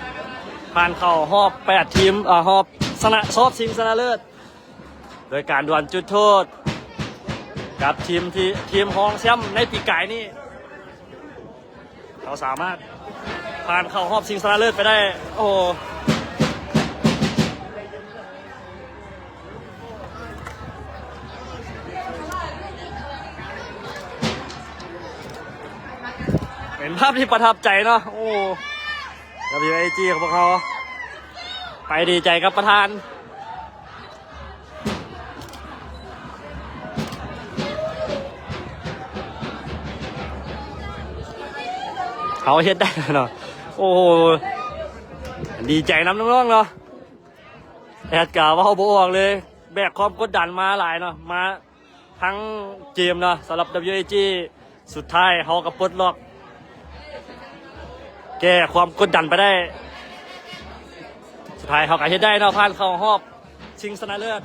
ຜ່ານເຂົ້າຮອບແປດທີມ ເອີ ຮອບຊະນະ ຮອບຊິງຊະນະເລີດ ໂດຍການດວນຈຸດໂທດກັບທີມທີ່ ທີມຮອງແຊມໃນປີກາຍນີ້ ເຮົາສາມາດຜ່ານເຂົ້າຮອບຊິງຊະນະເລີດໄປໄດ້. ໂອ້ ເປັນພາບທີ່ປະທັບໃຈເນາະ. ໂອ້ ດັບເບິນຢູເອຈີຂອງພວກເຮົາ ໄປດີໃຈກັບປະທານ. ເຮົາເຮັດໄດ້ແລ້ວເນາະ. ໂອ້ໂຫ ດີໃຈນຳນ້ອງໆເນາະ. ແອດກະເວົ້າບໍ່ອອກເລີຍ ແບກຄວາມກົດດັນມາຫຼາຍເນາະ ມາ ທັງເກມເນາະ ສຳລັບ WAG ສຸດທ້າຍເຮົາກໍປົດລັອກ ແກ້ຄວາມກົດດັນໄປໄດ້ ສຸດທ້າຍເຮົາກໍເຮັດໄດ້ເນາະ ຜ່ານເຂົ້າຮອບຊິງຊະນະເລີດ